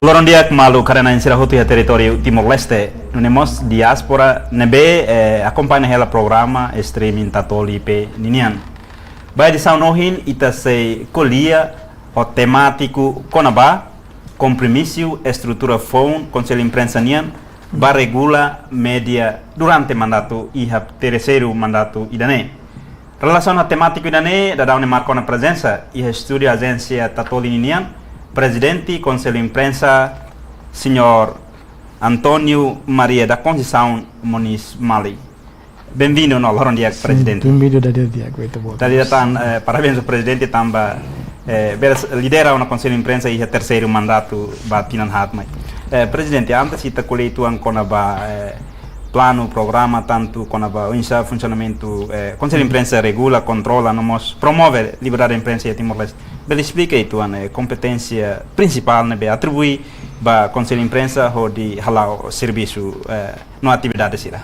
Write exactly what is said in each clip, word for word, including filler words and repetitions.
Loron di'ak maluk haree-na'in sira hotu iha territóriu Timor-Leste, nune'e mós diáspora ne'ebé, eh, akompaña hela programa streaming Tatoli P ninian. Ba edisaun ohin ita sei ko'alia ho temátiku kona-ba kompromisu estrutura foun Konsellu Imprensa nian ba regula média durante mandatu iha terseiru mandatu ida-ne'e. Relasiona temátiku ida-ne'e, daudaun ne'e marka ona prezensa iha estúdiu ajénsia Tatoli ninian, Prezidente Konsellu Imprensa, Señór António Maria da Conceição Moniz Mali. Benvindu no loron di'ak, sin, Prezidente. Benvindu, dada di'ak, weta boa. Dada tan, eh, parabéns ba Prezidente tanba, eh, bele lidera ona Konsellu Imprensa iha terseiru mandatu ba tinan haat mai. Eh, Prezidente, antes ita ko'alia uitoan kona-ba, eh, planu, programa, tantu kona-ba oinsá funsionamentu, eh, Konsellu Imprensa regula, kontrola, no mós promove liberdade de imprensa iha Timor-Leste. Bele esplika uitoan, eh, kompeténsia prinsipál ne'ebé atribui ba Konsellu Imprensa hodi hala'o servisu, eh, no atividade sira.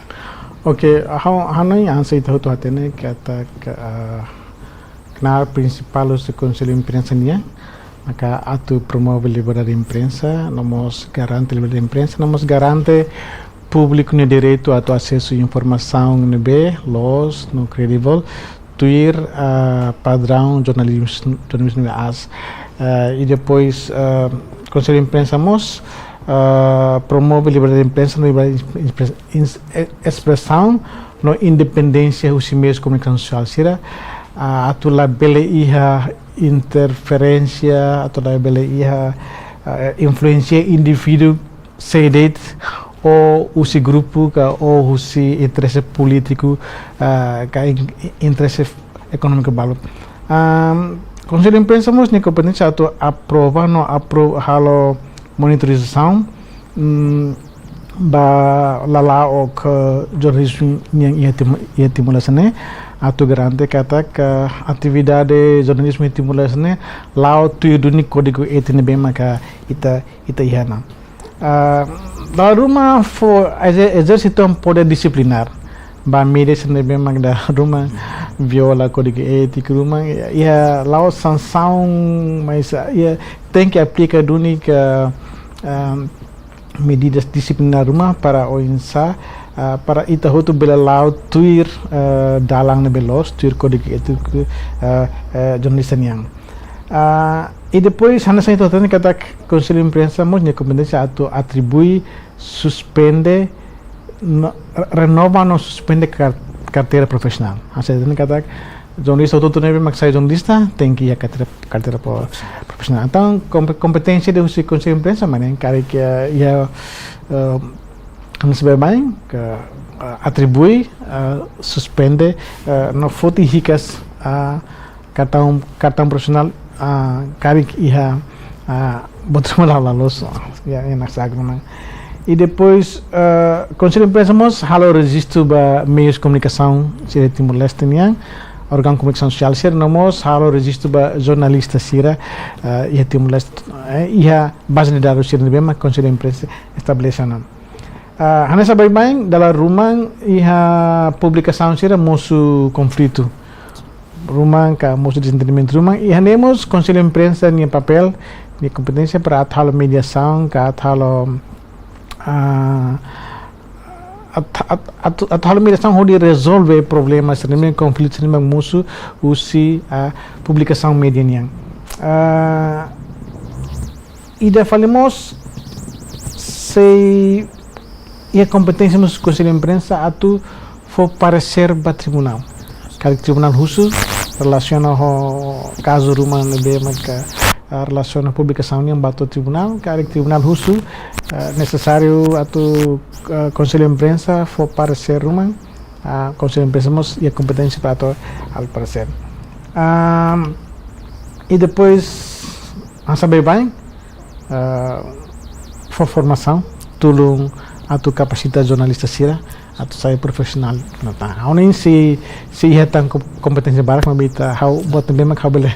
Oke, ha'u, ha'u hanoin hanesan ita hotu hatene katak, eh, knaar prinsipál husi Konsellu Imprensa nian maka atu promove liberdade de imprensa, no mós garante liberdade de imprensa, no mós garante públiku nia direitu atu asesu informasaun ne'ebé loos no kredivel, tuir, ah, padraun jornalizmu, jornalizmu ne'ebé aas. Ah, i depois, ah, Konsellu Imprensa mós, ah, promove liberdade de imprensa, liberdade de impre-, ins-, e-, espresaun no independénsia husi meius komunikasaun sosiál sira, ah, atu labele iha interferénsia, atu labele iha, ah, influénsia indivíduu sé de'it, ou husi grupu ka ou husi interese polítiku, ah, ka in-, interese ekonómiku balu. Am, Konsellu Imprensa mós nia kompeténsia atu aprova no apro-, halo monitorizasaun, mm, ba lala'ok jornalizmu nian iha Tim-, iha Timor-Leste ne'e, atu garante katak atividade jornalizmu iha Timor-Leste ne'e la'o tuir duni kódigu étiku ne'ebé maka ita, ita iha ona. Ah, dala ruma fó, exe-, ezerse tan podér disiplinár ba média sira ne'ebé mak dala ruma viola kódigu étiku ruma, iha, iha la'o sansaun, mas, ah, iha tenke aplika duni ka, ah, medidas disiplinár ruma para oinsá, ah, para ita hotu bele la'o tuir, ah, dalan ne'ebé loos, tuir kódigu étiku, ah, ah, jornalista nian. Ah, i depois, hanesan ita hatene katak Konsellu Imprensa mós nia kompeténsia atu atribui, suspende, no, re-, renova no suspende kar-, karteira profisionál. Hanesan ita hatene katak jornalista hotu-hotu ne'ebé mak sai jornalista tenke iha karteira, karteira pro-, profisionál. Entaun, kompe-, kompeténsia ida husi Konsellu Imprensa, maibé karik iha, eh, hanesan baibain, ke, eh, atribui, eh, suspende, eh, no foti hikas, eh, kartaun, kartaun profisionál, ah, karik iha, ah, buat ruma la, la loos, ya, ya na sagro na. I depois, ah, Konsellu Imprensa mós halo rejistu ba meius komunikasaun sira Timor-Leste nian, órgaun komunikasaun sosiál sira, no mós halo rejistu ba jornalista sira, ah, iha Timor-Leste, eh, iha baze de dadus sira ne'ebé mak Konsellu Imprensa estabelese ona. Ah, hanesan baibain, dala ruma iha publikasaun sira mosu konflitu ruma ka mosu dezentendimentu ruma, i hanesan mós Konsellu Imprensa nia papél, nia kompeténsia para atu halo mediasaun, ka atu halo, ah, at-, at-, atu, atu halo mediasaun hodi rezolve problema sira ne'ebé, konflitu sira ne'ebé mosu husi, ah, publikasaun média nian. Ah, ida fali mós sei iha kompeténsia mós Konsellu Imprensa atu fó paresér ba tribunál. Karik tribunál husu relasiona ho kazu ruma ne'ebé maka, ah, relasiona publikasaun nian bá to'o tribunál, karik tribunál husu, ah, nesesáriu atu, ah, Konsellu Imprensa fó paresér ruma, ah, Konsellu Imprensa mós iha kompeténsia para atu halo paresér. Ah, i depois, hanesan baibain, ah, fó formasaun, tulun atu kapasita jornalista sira atu sai profisionál. Entaun, ha'u hanoin sei, sei iha tan kom-, kompeténsia barak, maibé ita ha'u buat ne'ebé mak ha'u bele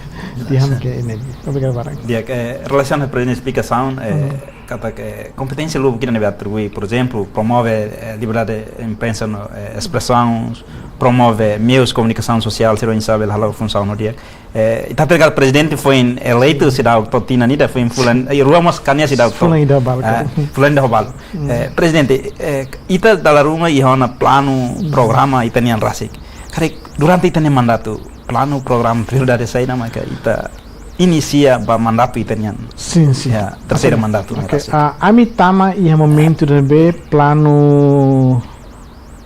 dehan ke ne'e. Obrigadu barak. Di'ak, eh, relasiona ho prezidente esplikasaun, eh, katak, eh, kompeténsia lubuk ida ne'ebé atribui, por ezemplu, promove, eh, liberdade de imprensa no, eh, espresaun, promove meius komunikasaun sosiál, sira oinsá bele halo funsaun no di'ak. Eh, ita hatene katak prezidente foin eleitu seidauk to'o tinan ida, foin fulan, eh, rua mós kania seidauk to'o. Fulan ida balu. Eh, fulan ida ho balu. Eh, prezidente, eh, ita dala ruma iha ona planu, programa ita-nian rasik. Karik durante ita-nia mandatu, planu programa prioridade saida maka ita inisia ba mandatu ita-nian. Sin, sin. Ya, terseira mandatu ne'e rasik. Ah, ami tama iha momentu ne'ebé planu,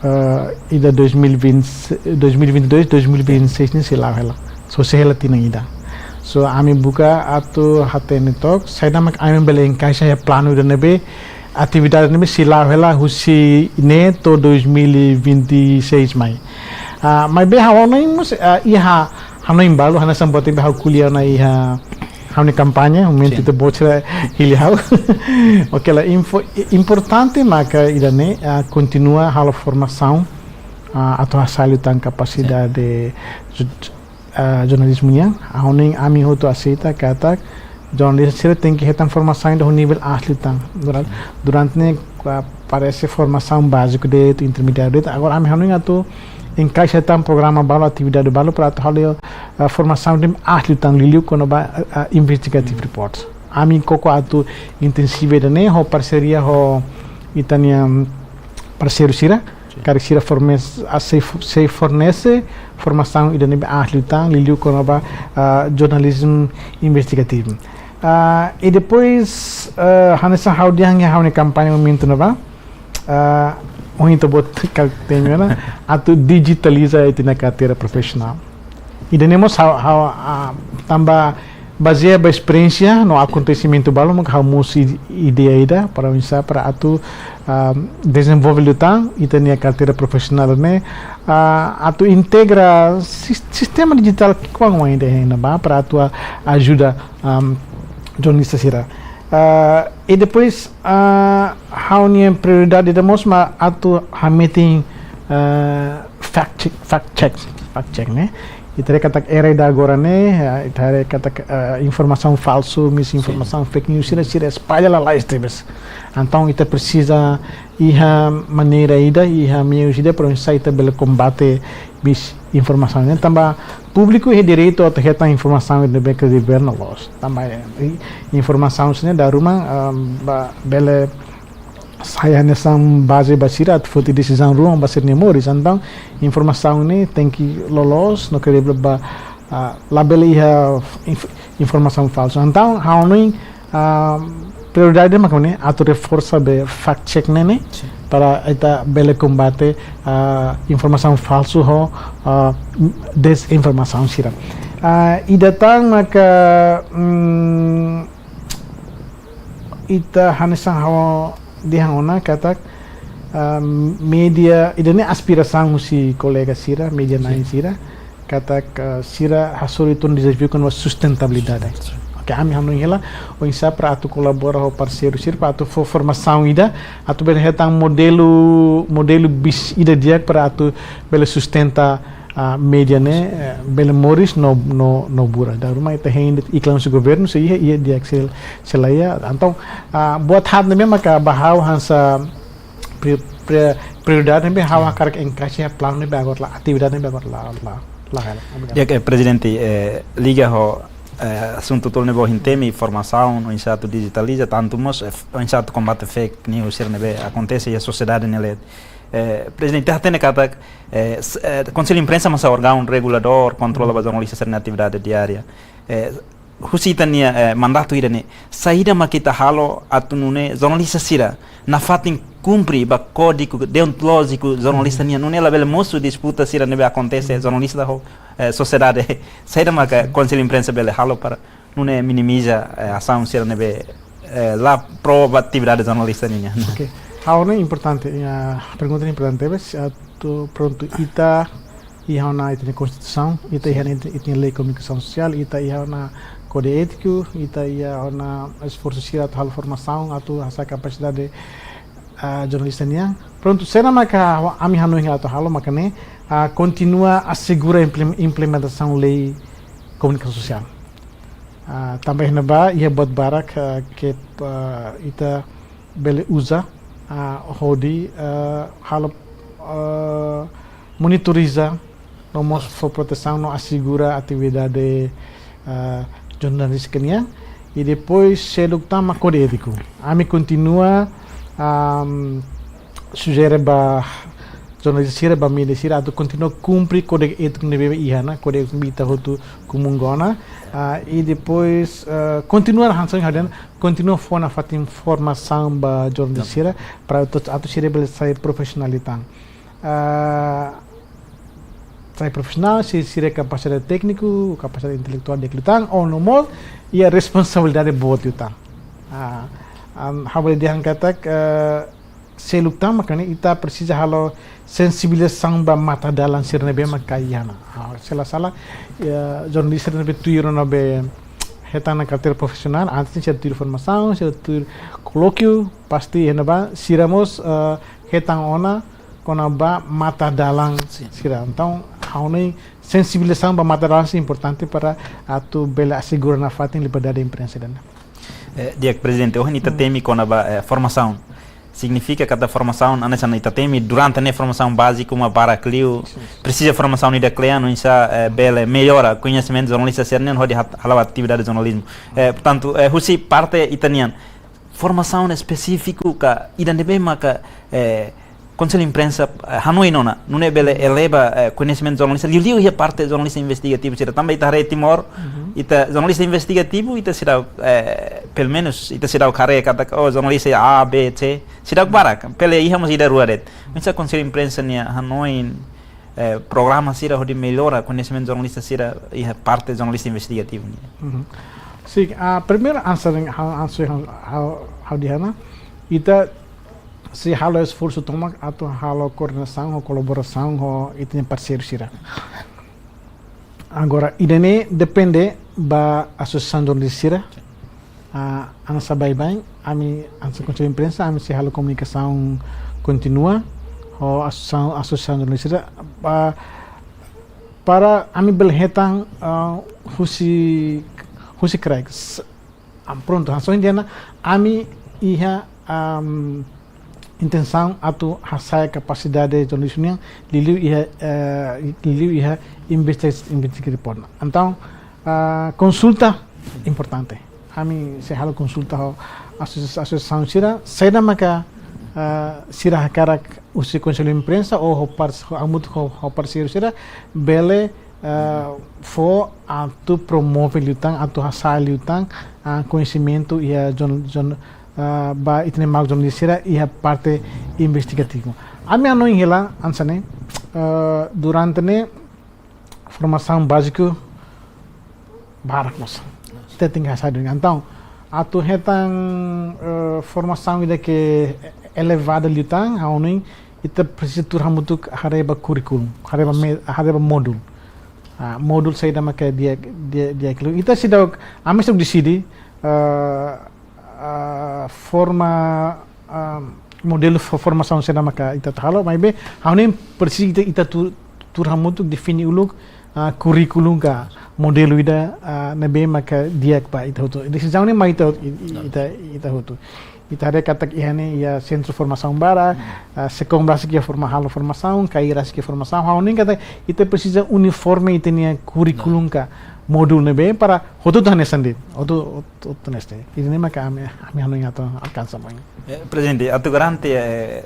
ah, ida dois mil e vinte, dois mil e vinte e dois, dois mil e vinte e seis ne'e sei la'o hela. Só sei hela tinan ida. So, ami buka atu hatene took, saida mak ami bele enkaixa iha planu ida ne'ebé, atividade ne'ebé sei la'o hela husi ne'e to'o dois mil e vinte e seis mai. Ah, maibé ha'u hanoin mós, ah, iha hanoin balu, hanesan buat ne'ebé ha'u ko'alia ona iha ha'u-nia kampaña, momentu ita-boot sira hili ha'u. Oke, la info, i-, importante maka ida-ne'e, ah, kontinua halo formasaun, ah, atu hasa'e liután kapasidade ju-, ah, jornalizmu nian. Ha'u hanoin ami hotu aseita katak jornalista sira tenke hetan formasaun ida ho nivel aas liután. Duran-, durante ne'e, ah, parese formasaun báziku de'it, intermediáriu de'it. Agora ami hanoin atu enkaixa tan programa balu, atividade balu para atu halo, ah, formasaun ida aas liután, liuliu kona-ba, ah, ah, investigative reports. Ami koko atu intensiva ida-ne'e ho parseria ho ita-nia, mm, parseiru sira, karik sira formes-, ah, sei f-, sei fornese formasaun ida ne'ebé aas liután, liuliu kona-ba, ah, jornalismu investigativu. Ah, i depois, ah, hanesan ha'u dehan iha ha'u-nia kampaña momentu ne'ebá, ah, ohin ita-boot karik temi ona, atu dijitaliza ita-nia karteira profisionál. Ida-ne'e mós ha'u, ha'u, ah, tanba bazeia ba esperiénsia no akontesimentu balu, mak ha'u mosu i-, ideia ida para oinsá para atu, ah, dezenvolve liután ita-nia karteira profisionál ne'e, ah, atu integra sis-, sistema dijitál ki'ikoan ida iha ne'ebá para atu a-, ajuda, ah, jornalista sira. Ah, i depois, ah, ha'u-nia prioridade ida mós mak atu hametin, ah, fact check, fact check, fact check ne'e. Ita haree katak era ida agora ne'e, ah, ita haree katak, ah, informasaun falsu, misinformasaun, fake news, sira, sira espalla lalais tebes. Entaun ita presiza iha maneira ida, iha meius ida para oinsá ita bele kombate misinformasaun ne'e. Tanba públiku iha direitu atu hetan informasaun ida ne'ebé kredivel no loos. Tanba, eh, i-, informasaun sira-ne'e dala ruma, ah, ba-, bele sai hanesan baze ba sira atu foti desizaun ruma ba sira-nia moris. Entaun, informasaun ne'e tenke loloos no kredivel ba, ah, labele iha inf-, informasaun falsu. Entaun, ha'u hanoin, ah, prioridade mak ne'e atu reforsa be fact check ne'e, ne'e, para ita bele kombate, ah, informasaun falsu ho, ah, dezinformasaun sira. Ah, ida tan maka, mm, ita hanesan ha'u dehan ona katak, ah, média, ida-ne'e aspirasaun husi kolega sira, média na'in sira, katak, ah, sira hasoru uitoan dezafiu kona-ba sustentabilidade. Oke, ami hanoin hela oinsá para atu kolabora ho parseiru sira para atu fó formasaun ida, atu bele hetan modelu, modelu bis ida di'ak para atu bele sustenta, ah, média ne'e, eh, bele moris no, no, no buras. Dala ruma ita hein de'it iklan husi governu, se iha, iha di'ak, se, se la iha. Entaun, ah, buat haat ne'ebé maka ba ha'u hanesan pri-, pri-, prioridade ne'ebé ha'u hakarak enkaixa iha planu ne'ebé agora la, atividade ne'ebé agora la, la, la hela. Obrigadu. Di'ak, eh, prezidente, eh, liga ho, eh, asuntu tolu ne'ebé ohin temi, formasaun, oinsá atu dijitaliza, tantu mós, eh, f-, oinsá atu kombate fake news sira ne'ebé akontese iha sosiedade nia leet. Eh, prezidente, hatene katak, eh, s-, eh, Konsellu Imprensa mak hanesan órgaun reguladór, kontrola ba jornalista sira-nia atividade diária. Eh, husi ita-nia, eh, mandatu ida-ne'e, saida mak ita halo atu nune'e jornalista sira nafatin kumpre ba kódigu deontolójiku jornalista nian, nune'e labele mosu disputa sira ne'ebé akontese jornalista ho, eh, sosiedade. Saida maka Konsellu Imprensa bele halo para nune'e minimiza, eh, asaun sira ne'ebé, eh, la pró ba atividade jornalista nian. Oke. Ha'u hanoin importante, eh, pergunta ne'e importante, mas, eh, atu prontu ita iha ona ita-nia konstituisaun, ita iha ona ita, ita-nia lei komunikasaun sosiál, ita iha ona kódigu étiku, ita iha ona esforsu sira atu halo formasaun, atu hasa'e kapasidade, ah, jornalista nian. Prontu, saida maka ami hanoin atu halo maka ne'e, ah, kontinua asegura implem-, implementasaun lei komunikasaun sosiál. Ah, tanba iha ne'ebá iha buat barak, ah, ke, ah, ita bele uza, ah, hodi, ah, halo, ah, monitoriza, no mós fó protesaun no asegura atividade, ah, jornalístika nian. I depois seluk tan mak kódigu étiku. Ami kontinua, am, sujere ba jornalista sira, ba mídia sira atu kontinua kumpre kódigu étiku ne'ebé iha ona, kódigu étiku ita hotu komungona. Ah, i depois, ah, kontinua hanesan ha'u dehan, kontinua fó nafatin formasaun ba jornalista sira, para atu, atu sira bele sai profisionál liután. Ah, sai profisionál, se sira kapasidade tékniku, kapasidade intelektuál di'ak liután, ou no mós, iha responsabilidade boot liután. Ah, am, ha'u bele dehan katak, eh, seluk tan mak ne'e ita presiza halo sensibilizasaun ba matadalan sira ne'ebé mak iha ona. Ah, se la sala, eh, jornalista ne'ebé tuir ona be hetan ona karteira profisionál, antes sira tuir formasaun, sira tuir kolókiu, pasti iha ne'ebá, sira mós, eh, hetan ona kona-ba matadalan sira. Entaun, ha'u hanoin sensibilizasaun ba matadalan sira importante para atu bele asegura nafatin liberdade de imprensa ida-ne'e. Eh, di'ak, Prezidente, ohin ita temi kona-ba, eh, formasaun. Signifika katak formasaun, hanesan ita temi durante ne'e formasaun báziku mak barak liu, presiza formasaun ida kle'an, oinsá, eh, bele mellora koñesimentu jornalista sira-nian hodi hat-, hala'o atividade jornalizmu. Eh, portantu, eh, husi parte ita-nian, formasaun espesífiku ka ida ne'ebé maka, eh, Konsellu Imprensa, eh, hanoin ona, nune'e bele eleva, eh, koñesimentu jornalista, liuliu iha parte jornalista investigativu sira. Tanba ita haree Timor, ita jornalista investigativu, ita seidauk, eh, pelumenus, ita seidauk haree katak, oh, jornalista A, B, C, seidauk barak, bele iha mós ida rua de'it. Oinsá Konsellu Imprensa nia hanoin, eh, programa sira hodi mellora koñesimentu jornalista sira iha parte jornalista investigativu nian. Mhm. Sin, ah, primeiru answer, ha'u, answer, ha'u, ha'u, ha'u dehan ona, ita sei halo esforsu tomak atu halo koordenasaun ho kolaborasaun ho ita-nia parseiru sira. Agora, ida-ne'e depende ba asosiasaun jornalista sira. Ah, hanesan baibain, ami, hanesan Konsellu Imprensa, ami sei halo komunikasaun kontinua ho asosiasaun, asosiasaun jornalista sira, ah, para ami bele hetan, ah, husi, husi kraik. S-, ah, prontu, hanesan ohin dehan ona, ami iha, am, intensaun atu hasa'e kapasidade jornalista nian, liuliu iha, eh, liuliu iha investiga-, investigasaun. Entaun, ah, konsulta importante. Ami sei halo konsulta ho asosi-, asosiasaun sira, saida maka, ah, sira hakarak husi Konsellu Imprensa ou ho pars-, ho hamutuk ho, ho parseiru sira, bele, ah, fó atu promove liután, atu hasa'e liután, ah, koñesimentu iha jon-, jon-, ah, ba ita-nia maluk jornalista sira iha parte investigativu. Ami hanoin hela hanesan ne'e, ah, durante ne'e formasaun báziku barak mós. Ita tenke hasa'e duni. Entaun, atu hetan, eh, formasaun ida ke elevada liután, ha'u hanoin, ita presiza tuur hamutuk haree ba kurríkulu, haree ba me-, haree ba módulu. Ah, módulu saida maka di'ak, di'ak, di'ak liu. Ita seidauk, ami seidauk deside, eh, ah, forma, ah, modelu fo-, formasaun saida maka ita atu halo, maibé, ha'u hanoin presiza ita, ita tu-, tuur hamutuk define uluk, ah, kurríkulu ka modelu ida, ah, ne'ebé maka di'ak ba ita hotu. Desizaun ne'e mai ita, i-, i-, ita, ita hotu. Ita haree katak iha ne'e iha sentru formasaun barak, ah, SEKOM rasik iha forma-, halo formasaun, KAI rasik iha formasaun, ha'u hanoin katak ita presiza uniforme ita-nia kurríkulu ka modelu ne'ebé para hotu-hotu hanesan de'it. Hotu, hotu, hotu hanesan de'it. Ida-ne'e maka ami, ami hanoin atu alkansa mai. Eh, Prezidente, atu garante, eh,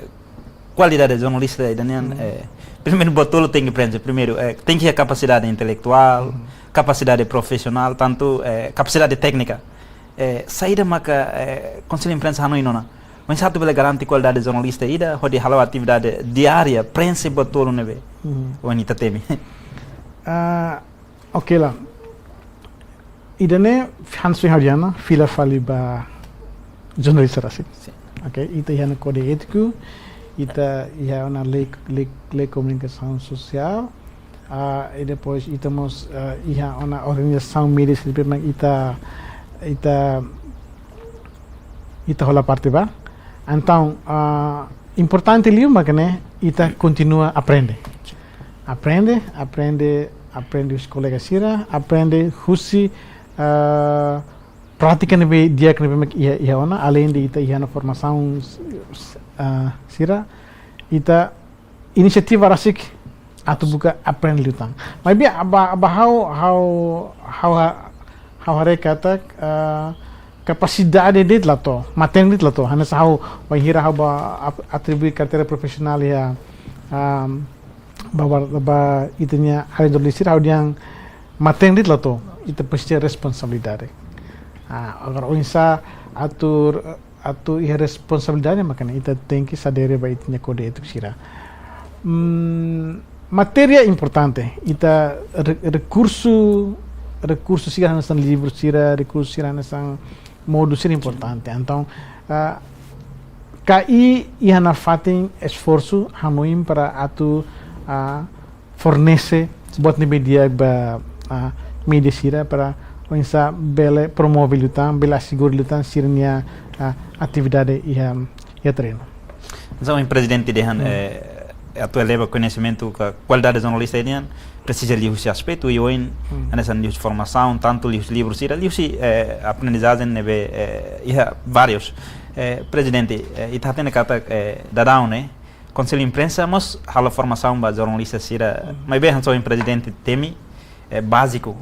kualidade jornalista ida-ne'e, eh, primeiru buat tolu tenke preenxe. Primeiru, eh, tenke iha kapasidade intelektuál, kapasidade profisionál, tantu, eh, kapasidade téknika. Eh, saida maka, eh, Konsellu Imprensa hanoin ona. Oinsá atu bele garante kualidade jornalista ida, hodi hala'o atividade diária, preenxe buat tolu ne'ebé. Ohin ita temi. Ah, oke lah. Ida-ne'e hanesan ha'u dehan ona, fila fali ba jornalista rasik. Sin. Oke, ita iha ona kódigu étiku, ita iha ona lei, lei, lei komunikasaun sosiál, ah, i depois ita mós, ah, iha ona organizasaun mídia sira ne'ebé mak ita, ita, ita hola parte ba. Entaun, ah, importante liu mak ne'e ita kontinua aprende. Aprende, aprende, aprende husi kolega sira, aprende husi, ah, prátika ne'ebé di'ak ne'ebé mak iha, iha ona, além de ita iha ona formasaun, ah, sira, ita inisiativa rasik atu buka aprende liután. Maibé ba, ba ha'u, ha'u, ha'u ha-, ha'u haree katak, ah, kapasidade de'it la to'o, matenek de'it la to'o. Hanesan ha'u, bainhira ha'u bá ap-, atribui karteira profisionál iha, ah, ba, ba, ba ita-nia área jornalístika, ha'u dehan matenek de'it la to'o, ita presiza responsabilidade. Ah, agora oinsá atu, atu iha responsabilidade, maka ne'e ita tenke sadere ba ita-nia kódigu étiku sira. Hmm, matéria importante, ita re-, rekursu, rekursu sira hanesan livru sira, rekursu sira hanesan modu sira importante. Entaun, ah, K I iha nafatin esforsu hanoin para atu, ah, fornese buat ne'ebé di'ak ba, ah, média sira para oinsá bele promove liután, bele asegura liután sira-nia, ah, atividade iha, iha terrenu. Entaun, prezidente dehan, hmm, eh, atu eleva koñesimentu ka kualidade jornalista nian, presiza liuhusi aspetu, i ohin, hmm, hanesan liuhusi formasaun, tantu liuhusi livru sira, liuhusi, eh, aprendizajen ne'ebé, eh, iha vários. Eh, prezidente, eh, ita hatene katak, eh, daudaun ne'e, Konsellu Imprensa mós halo formasaun ba jornalista sira, hmm, maibé hanesan ohin prezidente temi, eh, báziku.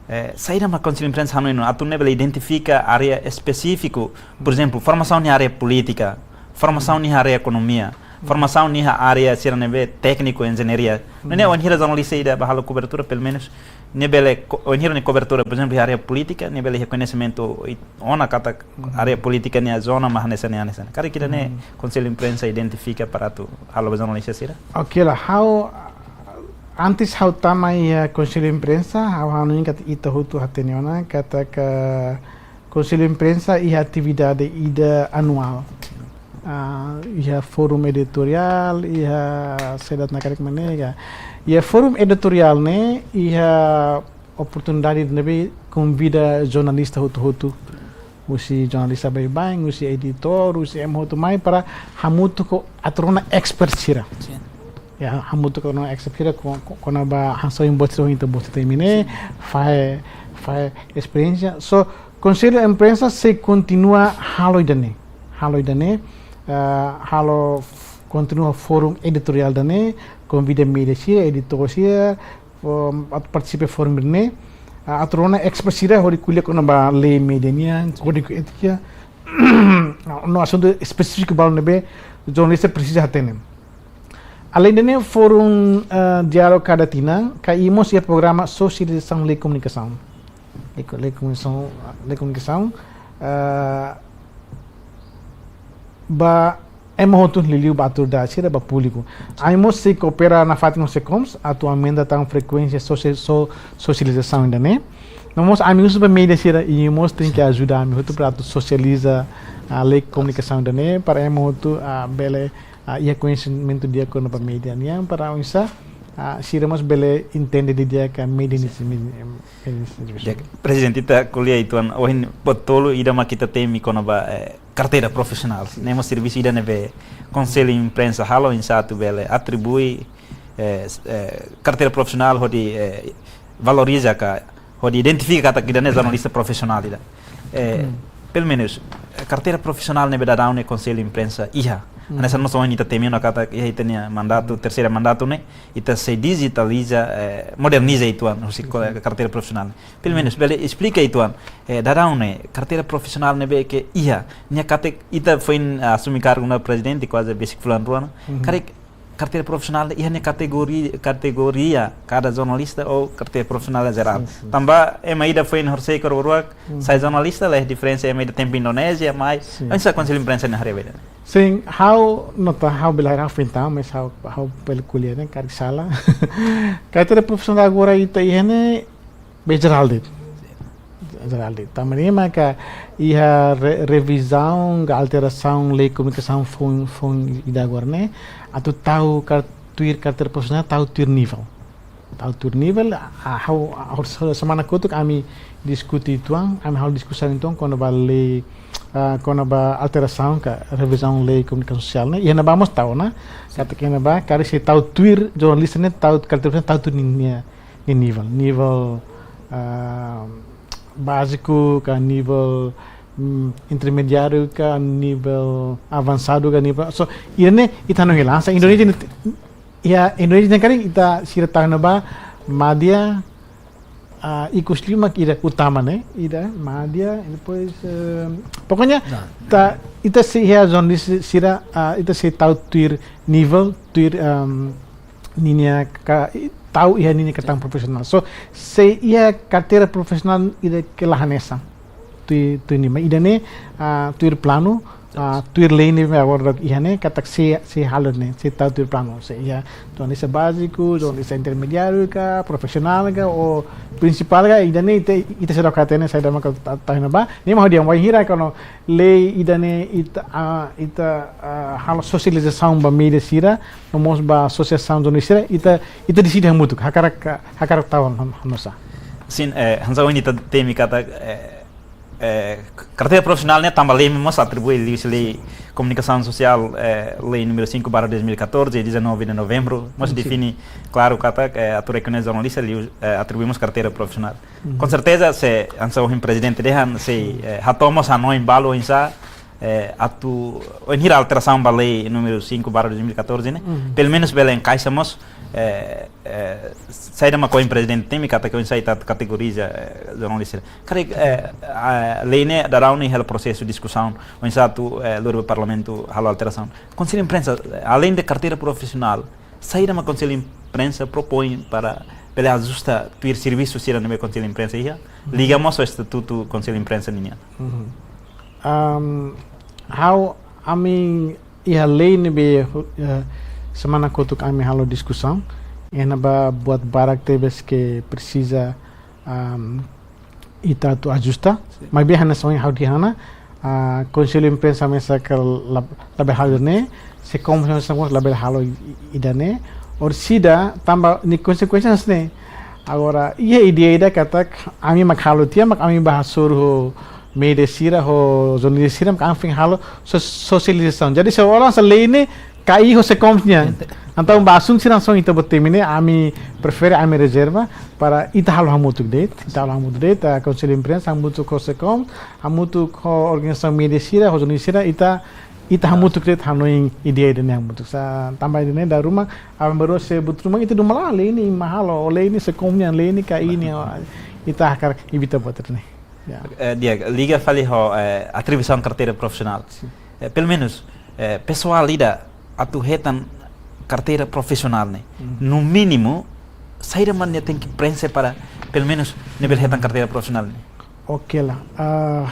Eh, saida mak Konsellu Imprensa hanoin atu nune'e bele identifika área espesífiku, por ezemplu, formasaun iha área polítika, formasaun iha área ekonomia, formasaun iha área sira ne'ebé tékniku, enjeñaria. Nune'e, hmm, wainhira jornalista ida bá halo kobertura, pelumenus, nia bele ko-, wainhira nia kobertura, por ezemplu, iha área polítika, nia bele iha koñesimentu i-, ona katak, hmm, área polítika nia zona mak hanesan ne'e, hanesan ne'e. Karik ida-ne'e, hmm, Konsellu Imprensa identifika para atu halo ba jornalista sira? Oke lah, ha'u, antes ha'u tama iha Konsellu Imprensa, ha'u hanoin katak ita hotu hatene ona katak Konsellu Imprensa iha atividade ida anuál. Ah, iha fórum editoriál, iha saida mak karik mak ne'e ka. Iha fórum editoriál ne'e, iha oportunidade ne'ebé konvida jornalista hotu-hotu. Husi jornalista baibain, husi editór, husi ema hotu mai para hamutuk ho atu rona expert sira. Sin. Ya, hamutuk ho rona expert sira ko-, ko-, kona-ba hanesan ohin boot sira, ohin ita-boot sira temi ne'e, sin, fahe, fahe esperiénsia. So, Konsellu Imprensa sei kontinua halo ida-ne'e. Halo ida-ne'e, ah, halo f-, kontinua fórum editoriál ida-ne'e, konvida média sira, editór sira, um, atu partisipa fórum ne'e, ah, atu rona expert sira hodi ko'alia kona-ba lei média nian, kódigu étika, no asuntu espesífiku balu ne'ebé jornalista presiza hatene. Além de ne'e, fórum, ah, diálogu kada tinan, K I mós iha programa sosializasaun lei komunikasaun. Lei ko-, lei komunikasaun, lei komunikasaun, ah, ba ema hotu, liuliu ba autoridade sira, ba públiku. Ami mós sei koopera nafatin ho SEKOMS atu aumenta tan frekuénsia sosia-, so-, sosializasaun ida-ne'e. No mós ami husu ba média sira, i mós tenke ajuda ami hotu para atu sosializa, ah, lei komunikasaun ida-ne'e, para ema hotu, ah, bele, ah, iha koñesimentu di'ak kona-ba média nian, para oinsá, ah, sira mós bele entende didi'ak média nian, média nian. Ya, prezidente, ita ko'alia uitoan, ohin boot tolu ida mak ita temi kona-ba, eh, karteira profisionál. Sin. Ne'e mós servisu ida ne'ebé Konsellu Imprensa halo, oinsá atu bele atribui, eh, s-, eh, karteira profisionál hodi, eh, valoriza ka, hodi identifika katak ida-ne'e jornalista profisionál ida. Eh, hmm, pelumenus, eh, karteira profisionál ne'ebé daudaun ne'e Konsellu Imprensa iha. Hmm. Hanesan mós ohin ita temi ona katak iha ita-nia mandatu, terseira mandatu ne'e, ita sei dijitaliza, eh, moderniza uitoan husi ko-, sin, karteira profisionál. Pelumenus, hmm, bele esplika uitoan, eh, daudaun ne'e, karteira profisionál ne'ebé ke iha, nia katek ita foin, ah, asumi kargu ona prezidente kuaze besik fulan rua ona. Mhm. Karik karteira profisionál iha nia kategori-, kategoria kada jornalista ou karteira profisionál jerál. Sin, sin. Tanba ema ida foin horisehik ka rua-ruak, mhm, sai jornalista, laiha diferensa ema ida temi iha Indonézia, mai. Sin. Oinsá Konsellu Imprensa ne'e haree ba ida-ne'e? Sin, ha'u nota ha'u bele haree ha'u foin tama, mas ha'u, ha'u bele ko'alia ne'e, karik sala. Karteira profisionál agora ita iha ne'e, be jerál de'it. Jerál de'it. Tanba ne'e maka iha re-, revizaun ka alterasaun lei komunikasaun foun, foun ida agora ne'e, atu tau kar-, tuir karteira profisionál, tau tuir nivel. Tau tuir nivel, ah, ha'u, ha'u, semana kotuk ami diskuti uitoan, ami halo diskusaun uitoan kona-ba lei, ah, kona-ba alterasaun ka revizaun lei komunikasaun sosiál ne'e, iha ne'ebá mós tau ona, katak iha ne'ebá, karik sei tau tuir jornalista ne'e, tau karteira profisionál, tau tuir nia, nia nivel, nivel, ah, báziku ka nivel, mm, intermediáriu ka nivel avansadu ka nivel, so, ida-ne'e ita hanoin hela. Hanesan Indonézia ne'e, iha Indonézia ne'e karik ita sira tau iha ne'ebá, madya, ah, ikus liu mak ida utama ne'e, ida madya, depois, eh, pokoknya, Nah. ta, ita sei iha zona di si-, sira, ah, ita sei tau tuir nivel, tuir, ehm, ninia ka-, tau iha ninia kartaun profisionál. So, se iha karteira profisionál ida ke la hanesan. Tuir, tuir ninia. Ida-ne'e, ah, tuir planu, ah, tuir lei ne'ebé agora iha ne'e, katak sei, sei halo ne'e, sei tau tuir planu. Se iha jornalista báziku, jornalista intermediáriu ka, profisionál ka, ou prinsipál ka, ida-ne'e ita, ita seidauk hatene saida maka ta-, tau iha ne'ebá. Ne'e mak ha'u dehan bainhira kuandu lei ida-ne'e ita, ah, ita, ah, halo sosializasaun ba média sira, no mós ba asosiasaun jornalista sira, ita, ita deside hamutuk, hakarak, hakarak tau han-, han-, hanoin sá. Sin, eh, hanesan ohin ita temi katak, eh, eh, karteira profisionál ne'e tanba lei mós atribui liuhusi lei komunikasaun sosiál, eh, lei númeru cinco barra dois mil e catorze, dezanove de novembru, mós Sin. define klaru katak, eh, atu rekoñese jornalista liu, eh, atribui mós karteira profisionál. Uhum. Com certeza, se hanesan ohin prezidente dehan, sei, eh, hato'o mós hanoin balu oinsá, eh, atu, oinsá alterasaun ba lei númeru cinco barra dois mil e catorze ne'e, Uhum. pelumenus bele enkaixa mós, eh, eh, saida mak ohin prezidente temi katak oinsá ita kategoriza, eh, jornalista. Karik, eh, ah, lei ne'e daudaun ne'e hela prosesu diskusaun, oinsá atu, eh, lori ba Parlamentu halo alterasaun. Konsellu Imprensa, eh, aleinde karteira profisionál, saida mak Konsellu Imprensa propoin para bele ajusta tuir servisu sira ne'ebé Konsellu Imprensa iha, Uhum. liga mós ho estatutu Konsellu Imprensa nian? Uhum. Am, ha'u, ami iha lei ne'ebé, eh, semana kotuk ami halo diskusaun, iha ne'ebá buat barak tebes ke presiza, am, ita atu ajusta. Sin. Maibé hanesan ohin ha'u dehan ona, ah, Konsellu Imprensa mesak la, labele halo ne'e, SECOM mesak mós labele halo i-, i-, ida-ne'e. Orsida tanba nia konsekuénsia hanesan ne'e. Agora, iha ideia ida katak ami mak halo tiha, mak ami bá hasoru ho média sira, ho jornalista sira, mak ami foin halo so-, sosializasaun. Jadi, seolah hanesan lei ne'e kaer ho SECOM nian. Ente- Entaun, ba asuntu sira hanesan ita-boot temi ne'e, ami prefere, ami rezerva para ita halo hamutuk de'it, ita halo hamutuk de'it, ah, Konsellu Imprensa hamutuk ho SECOM, hamutuk ho organizasaun média sira, ho jornalista sira, ita, ita Ah. hamutuk de'it hanoin ideia ida-ne'e hamutuk. Sa tanba ida-ne'e dala ruma, aban-bainrua se buat ruma ita dehan lei ne'e ema halo, lei ne'e SECOM nian, lei ne'e kaer nian, ita hakarak evita buat ne'e. Ya. Eh, di'ak, liga fali ho, eh, atribuisaun karteira profisionál. Sin. Eh, pelumenus, eh, pesoál ida atu hetan karteira profisionál ne'e. Hmm. No mínimu, saida mak nia tenke prenxe para, pelumenus, nia bele hetan karteira profisionál ne'e? Oke lah. Ah,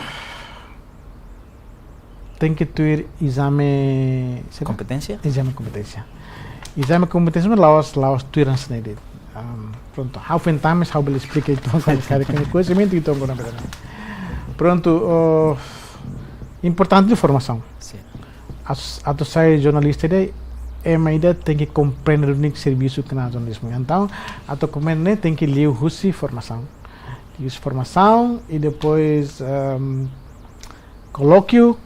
tenke tuir ezame, saida? Kompeténsia? Ezame kompeténsia. Ezame kompeténsia mós la'ós, la'ós tuir hanesan ne'e de'it. Am, prontu, ha'u foin tama, ha'u bele esplika uitoan, karik, karik koñesimentu uitoan kona-ba ne'e. Prontu, oh, importante formasaun. Sin. Atu, atu sai jornalista ida, ema ida tenke komprende duni servisu kona-ba jornalizmu. Entaun, atu komprende ne'e tenke liuhusi formasaun. Liuhusi formasaun, i depois, am, kolókiu,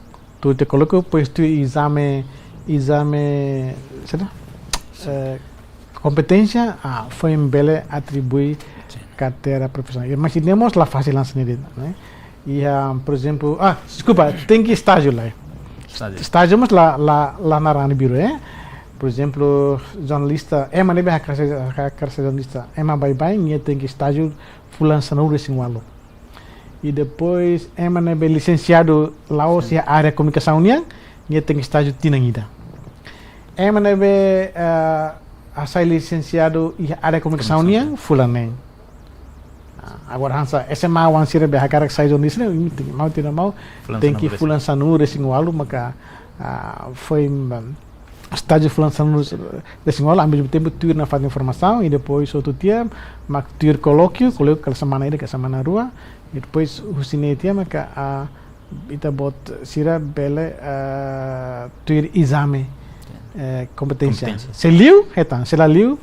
tuir kolókiu, depois tuir ezame, ezame, saida? Eh, kompeténsia, ah, foin bele atribui Sin. karteira profisionál. I, mas ne'e mós la fasil hanesan ne'e de'it, ne'e? Iha, por ezemplu, ah, deskulpa, tenke estájiu lai. Estájiu. Estájiu mós la, la, la naran biru, eh? Por ezemplu, jornalista, ema ne'ebé hakarak sai, hakarak sai jornalista, ema baibain, nia tenke estájiu fulan sanulu-resin-ualu. I depois, ema ne'ebé lisensiadu la'ós iha área komunikasaun nian, nia tenke estájiu tinan ida. Ema ne'ebé, eh, hasai lisensiadu iha área komunikasaun nian, fulan neen. Ah, agora hanesan S M A oan sira ne'ebé hakarak sai jornalista ne'e, imi tenke, mau tidak mau, Fulan tenke sanulu-resin. fulan sanulu-resin-ualu maka, ah, foin, mm, estájiu fulan sanulu-resin-ualu, ao mesmo tempo tuir nafatin formasaun, i depois outro dia, mak tuir kolókiu, kolókiu kala semana ida, kala semana rua, i depois husi ne'e tiha maka, ah, ita-boot sira bele, ah, tuir ezame, eh, kompeténsia. Kompeténsia. Se liu, hetan, se la liu,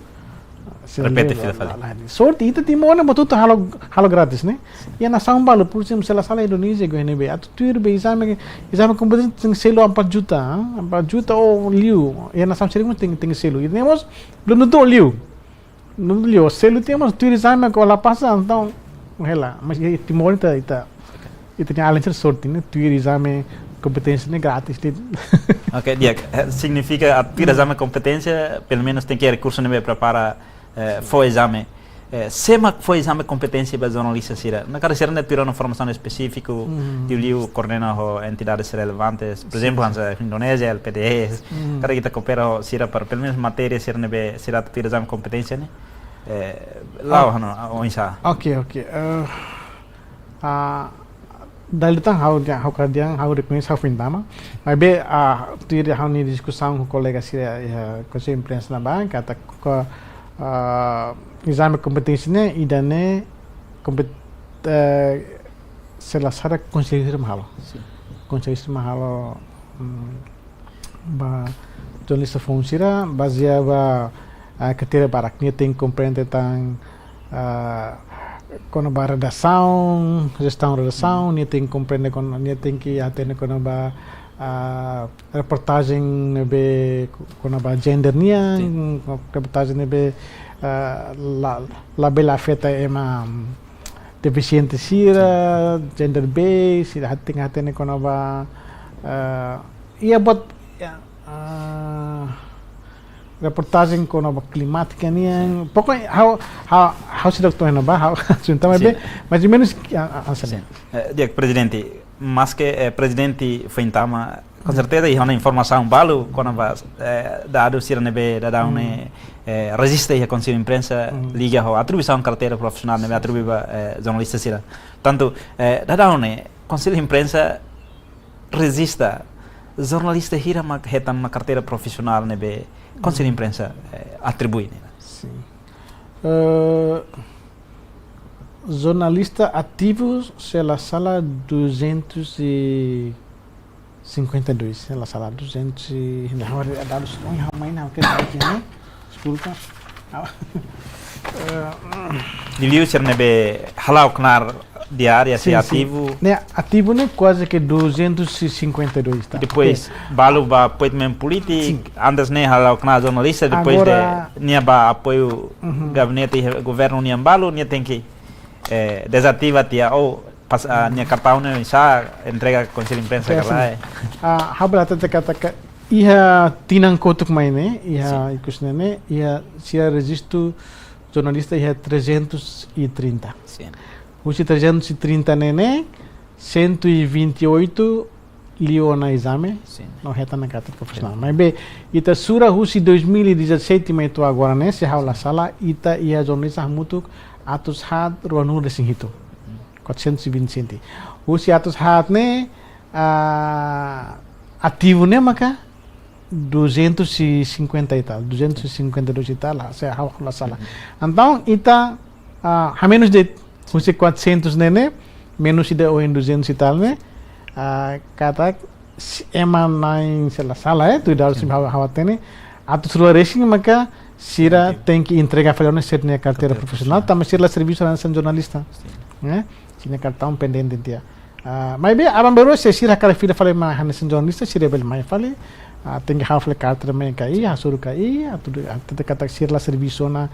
se la Repete liu, fila la, fali. la, la. Sorte, ita Timor ne'e buat hotu halo, halo grátis, ne'e? Iha nasaun balu, por ezemplu, se la sala Indonézia, go ne'ebé. Atu tuir be ezame, ezame kompeténsia tenke selu empat juta, ah, empat juta ou liu. Iha nasaun sira tenke, tenke selu. I ne'e mós, belum tentu liu. Belum tentu liu. Selu tiha mós tuir ezame, kuandu la pasa, entaun, hela, mas iha Timor ita, ita, ita-nia alin sira sorte ne'e, tuir ezame kompeténsia ne'e gratis de'it. Ok, di'ak, eh, signifika atu tuir ezame kompeténsia, pelumenus tenke iha rekursu ne'ebé prepara, eh, fó ezame. Eh, sé mak fó ezame kompeténsia ba jornalista sira? Hakarak sira ne'e tuir ona formasaun espesífiku, liuliu koordena ho entidades relevantes, por ezemplu, hanesan Indonézia, L P D S, hakarak ita koopera ho sira para pelumenus matéria sira ne'ebé sira atu tuir ezame kompeténsia ne'e. Eh, la'o hanoin, oinsá? Ok, ok. Eh, ah, dala ida tan ha'u dehan, ha'u hakarak dehan, ha'u rekoñese ha'u foin tama. Maibé, ah, tuir ha'u-nia diskusaun ho kolega sira iha Konsellu Imprensa ne'ebá, katak, ah, ezame kompeténsia ne'e, ida-ne'e kompet-, eh, se la sala konsellu sira mak halo. Sin. Konsellu sira mak halo, mm, ba jornalista foun sira, bazeia ba, ah, kateira barak. Nia tenke komprende tan, ah, kona-ba redasaun, jestaun redasaun, nia tenke komprende kon-, nia tenke hatene kona-ba, ah, reportajen ne'ebé kona-ba gender nian, Sin. Reportajen ne'ebé, ah, la, labele afeta ema, mm, defisiente sira, gender base, sira hat-, tenke hatene kona-ba, ah, iha buat, ya, ah, reportajen kona-ba klimátika nian. Pokoknya, ha'u, ha'u, ha'u seidauk to'o iha ne'ebá, ha'u, junta mais Sin. be, mais ou menus, ah, ah, ah, sabe. Sin. Eh, di'ak, Prezidente, maske, eh, Prezidente foin tama, konserteza iha ona informasaun balu kona-ba, eh, dadus sira ne'ebé daudaun ne'e, eh, rejista iha Konsellu Imprensa liga ho atribuisaun karteira profisionál ne'ebé atribui ba, eh, jornalista sira. Tantu, eh, daudaun ne'e, Konsellu Imprensa rejista jornalista hira mak hetan ona karteira profisionál ne'ebé Konsellu Imprensa, eh, atribui ne'e? Sin. Eh, jornalista ativu, se la sala, duzentos e cinquenta e dois, se la sala, duzentos e, não, agora dadus, não, não, não, que tá aqui, né? Desculpa. Ah, eh, Liuliu sira ne'ebé hala'o knaar di'ak, Sin, sin. Ativu. Ne'e, ativu ne'e kuaze ke duzentos e cinquenta e dois, tá? Depois, Ok. balu ba appointment polítiku, Sin. Antes ne'e hala'o knaar jornalista, depois Agora de nia ba apoiu Uhum. gabinete iha governu nian balu, nia tenke, eh, dezativa tiha, ou pas, ah, nia kartaun ne'e oinsá, entrega Konsellu Imprensa Ya, ka lae. Ah, ha'u bele hatete katak iha tinan kotuk mai ne'e, iha Sin. ikus ne'e ne'e, iha sira rejistu jornalista iha trezentos e trinta. Sin. Husi trezentos e trinta ne'e ne'e, cento e vinte e oito liu ona ezame, Sin. no hetan ona karteira profisionál. Maibé, ita sura husi dois mil e dezassete mai to'o agora ne'e, se ha'u la sala, ita iha jornalista hamutuk atus haat ruanulu resin hitu. Quatrocentos e vinte e sete. Husi atus haat ne'e, ah, ativu ne'e maka duzentos e cinquenta e tal, duzentos e cinquenta e dois e tal, se ha'u la sala. Entaun, ita, ah, hamenus de'it, husi quatrocentos ne'e ne'e, menus ida ohin duzentos e tal ne'e, ah, katak si-, ema na'in, se la sala, eh, tuir dadus ne'ebé ha'u, ha'u hatene, atus rua resin maka sira tenke entrega fali ona sira-nia karteira profisionál, tanba sira la servisu hanesan jornalista. Eh? Sira-nia kartaun pendente tiha. Ah, maibé, aban-bainrua se sira hakarak fila fali mai hanesan jornalista, sira bele mai fali. Ah, tenke halo fali karta mai ka iha, hasoru ka iha, atu, atu hatete katak sira la servisu ona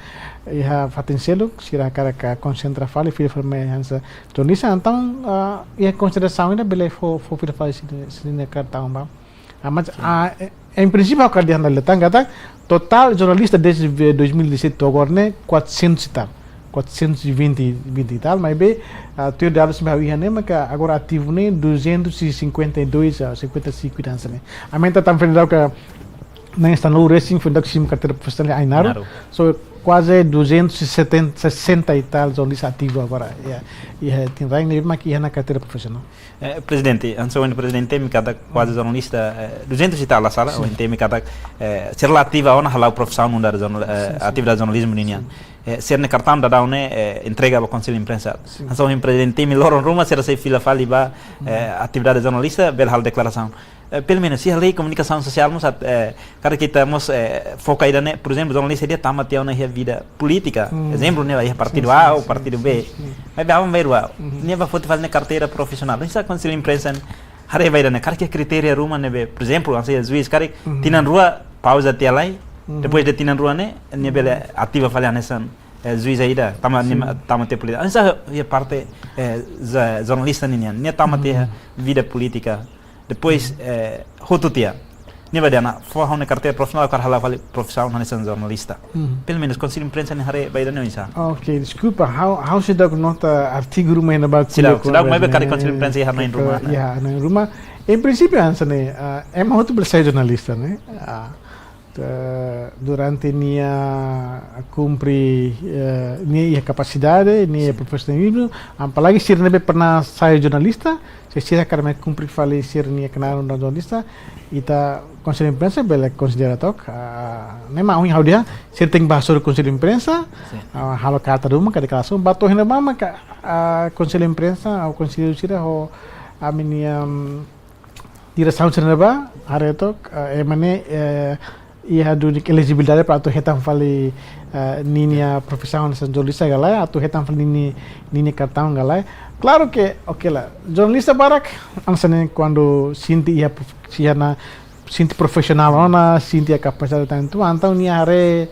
iha fatin seluk, sira hakarak konsentra fali, fila fali mai hanesan jornalista, entaun, ah, iha konsiderasaun ida bele fó, fó fila fali sira, sira-nia kartaun ba. Ah, mas, ah, eh, em princípio, ha'u hakarak dehan dala ida tan katak, totál jornalista desde dois mil e dezassete to'o agora ne'e quatrocentos e tal. Quatrocentos e vinte, vinte e tal, maibé, ah, tuir dadus ne'ebé ha'u iha ne'e, maka agora ativu ne'e duzentos e cinquenta e dois, ah, cinquenta e cinco hanesan ne'e. Aumenta tan federal ka na esta no racing federal sim karteira profisionál ainaro. Ainaro. So, kuaze duzentos e setenta, sessenta e tal jornalista ativu agora. Ya, ya, tin rain ne'e mak iha ona karteira profisionál. Eh, Prezidente, hanesan ohin Prezidente temi katak kuaze jornalista, eh, duzentos e tal la sala, ohin temi katak, eh, sira la ativa ona hala'o profisaun nu'udar jornal-, eh, atividade jornalizmu ninian. Eh, sira-nia kartaun daudaun ne'e, eh, entrega ba Konsellu Imprensa. Hanesan ohin Prezidente temi loron ruma sira sei fila fali ba, eh, atividade jornalista, bele halo deklarasaun. Eh, pelumenus, iha lei komunikasaun sosiál mós, eh, karik ita mós, eh, foka ida-ne'e, por ezemplu, jornalista ida tama tiha ona iha vida polítika. Ezemplu, nia ba iha partidu A ou partidu B. Maibé aban-bainrua, nia ba foti fali nia karteira profisionál. Hanesan Konsellu Imprensa haree ba ida-ne'e, karik iha kritéria ruma ne'ebé, por ezemplu, hanesan juís, karik tinan rua pauza tiha lai, depois de tinan rua ne'e, nia bele ativa fali hanesan eh, juiz ida, tama, nia tama tiha polítika. Hanesan iha parte, eh, ja-, jornalista ninian, nia tama tiha vida polítika. Depois, eh, hotu tiha. Nia bá dehan, fó ha'u-nia karteira profisionál, ha'u hakarak hala'o fali profisaun hanesan jornalista. Pelumenus Konsellu Imprensa nia haree ba ida-ne'e oinsá? Oke, deskulpa, ha'u, ha'u seidauk nota artigu ruma iha ne'ebá. Seidauk, ko'alia seidauk, maibé karik Konsellu Imprensa iha hanoin ruma, ne'e? Iha hanoin ruma. Em prinsípiu, hanesan ne'e, ah, ema hotu bele sai jornalista, ne'e? Ah, te-, durante nia kumpre, eh, nia iha kapasidade, nia iha profisionalizmu, apalagi sira ne'ebé pernah sai jornalista, se sira hakarak mai kumpre fali sira-nia knaar jornalista, ita Konsellu Imprensa bele konsidera tok, ah, ne'e mak ohin ha'u dehan, sira tenke bá hasoru Konsellu Imprensa, ah, halo karta ruma ka deklarasaun, bá to'o iha ne'ebá maka, ah, Konsellu Imprensa, ou konsellu sira ho ami-nia, mm, diresaun sira ne'ebá, haree tok, eh, ema ne'e, eh, iha duni elejibilidade para atu hetan fali, eh, ninia profisaun hanesan jornalista ka lae, atu hetan fali ninia, ninia kartaun ka lae. Klaru ke, oke lah, jornalista barak, hanesan ne'e kuandu sente iha prof-, sira-nia sente profisionál ona, sente iha kapasidade tantu, entaun nia haree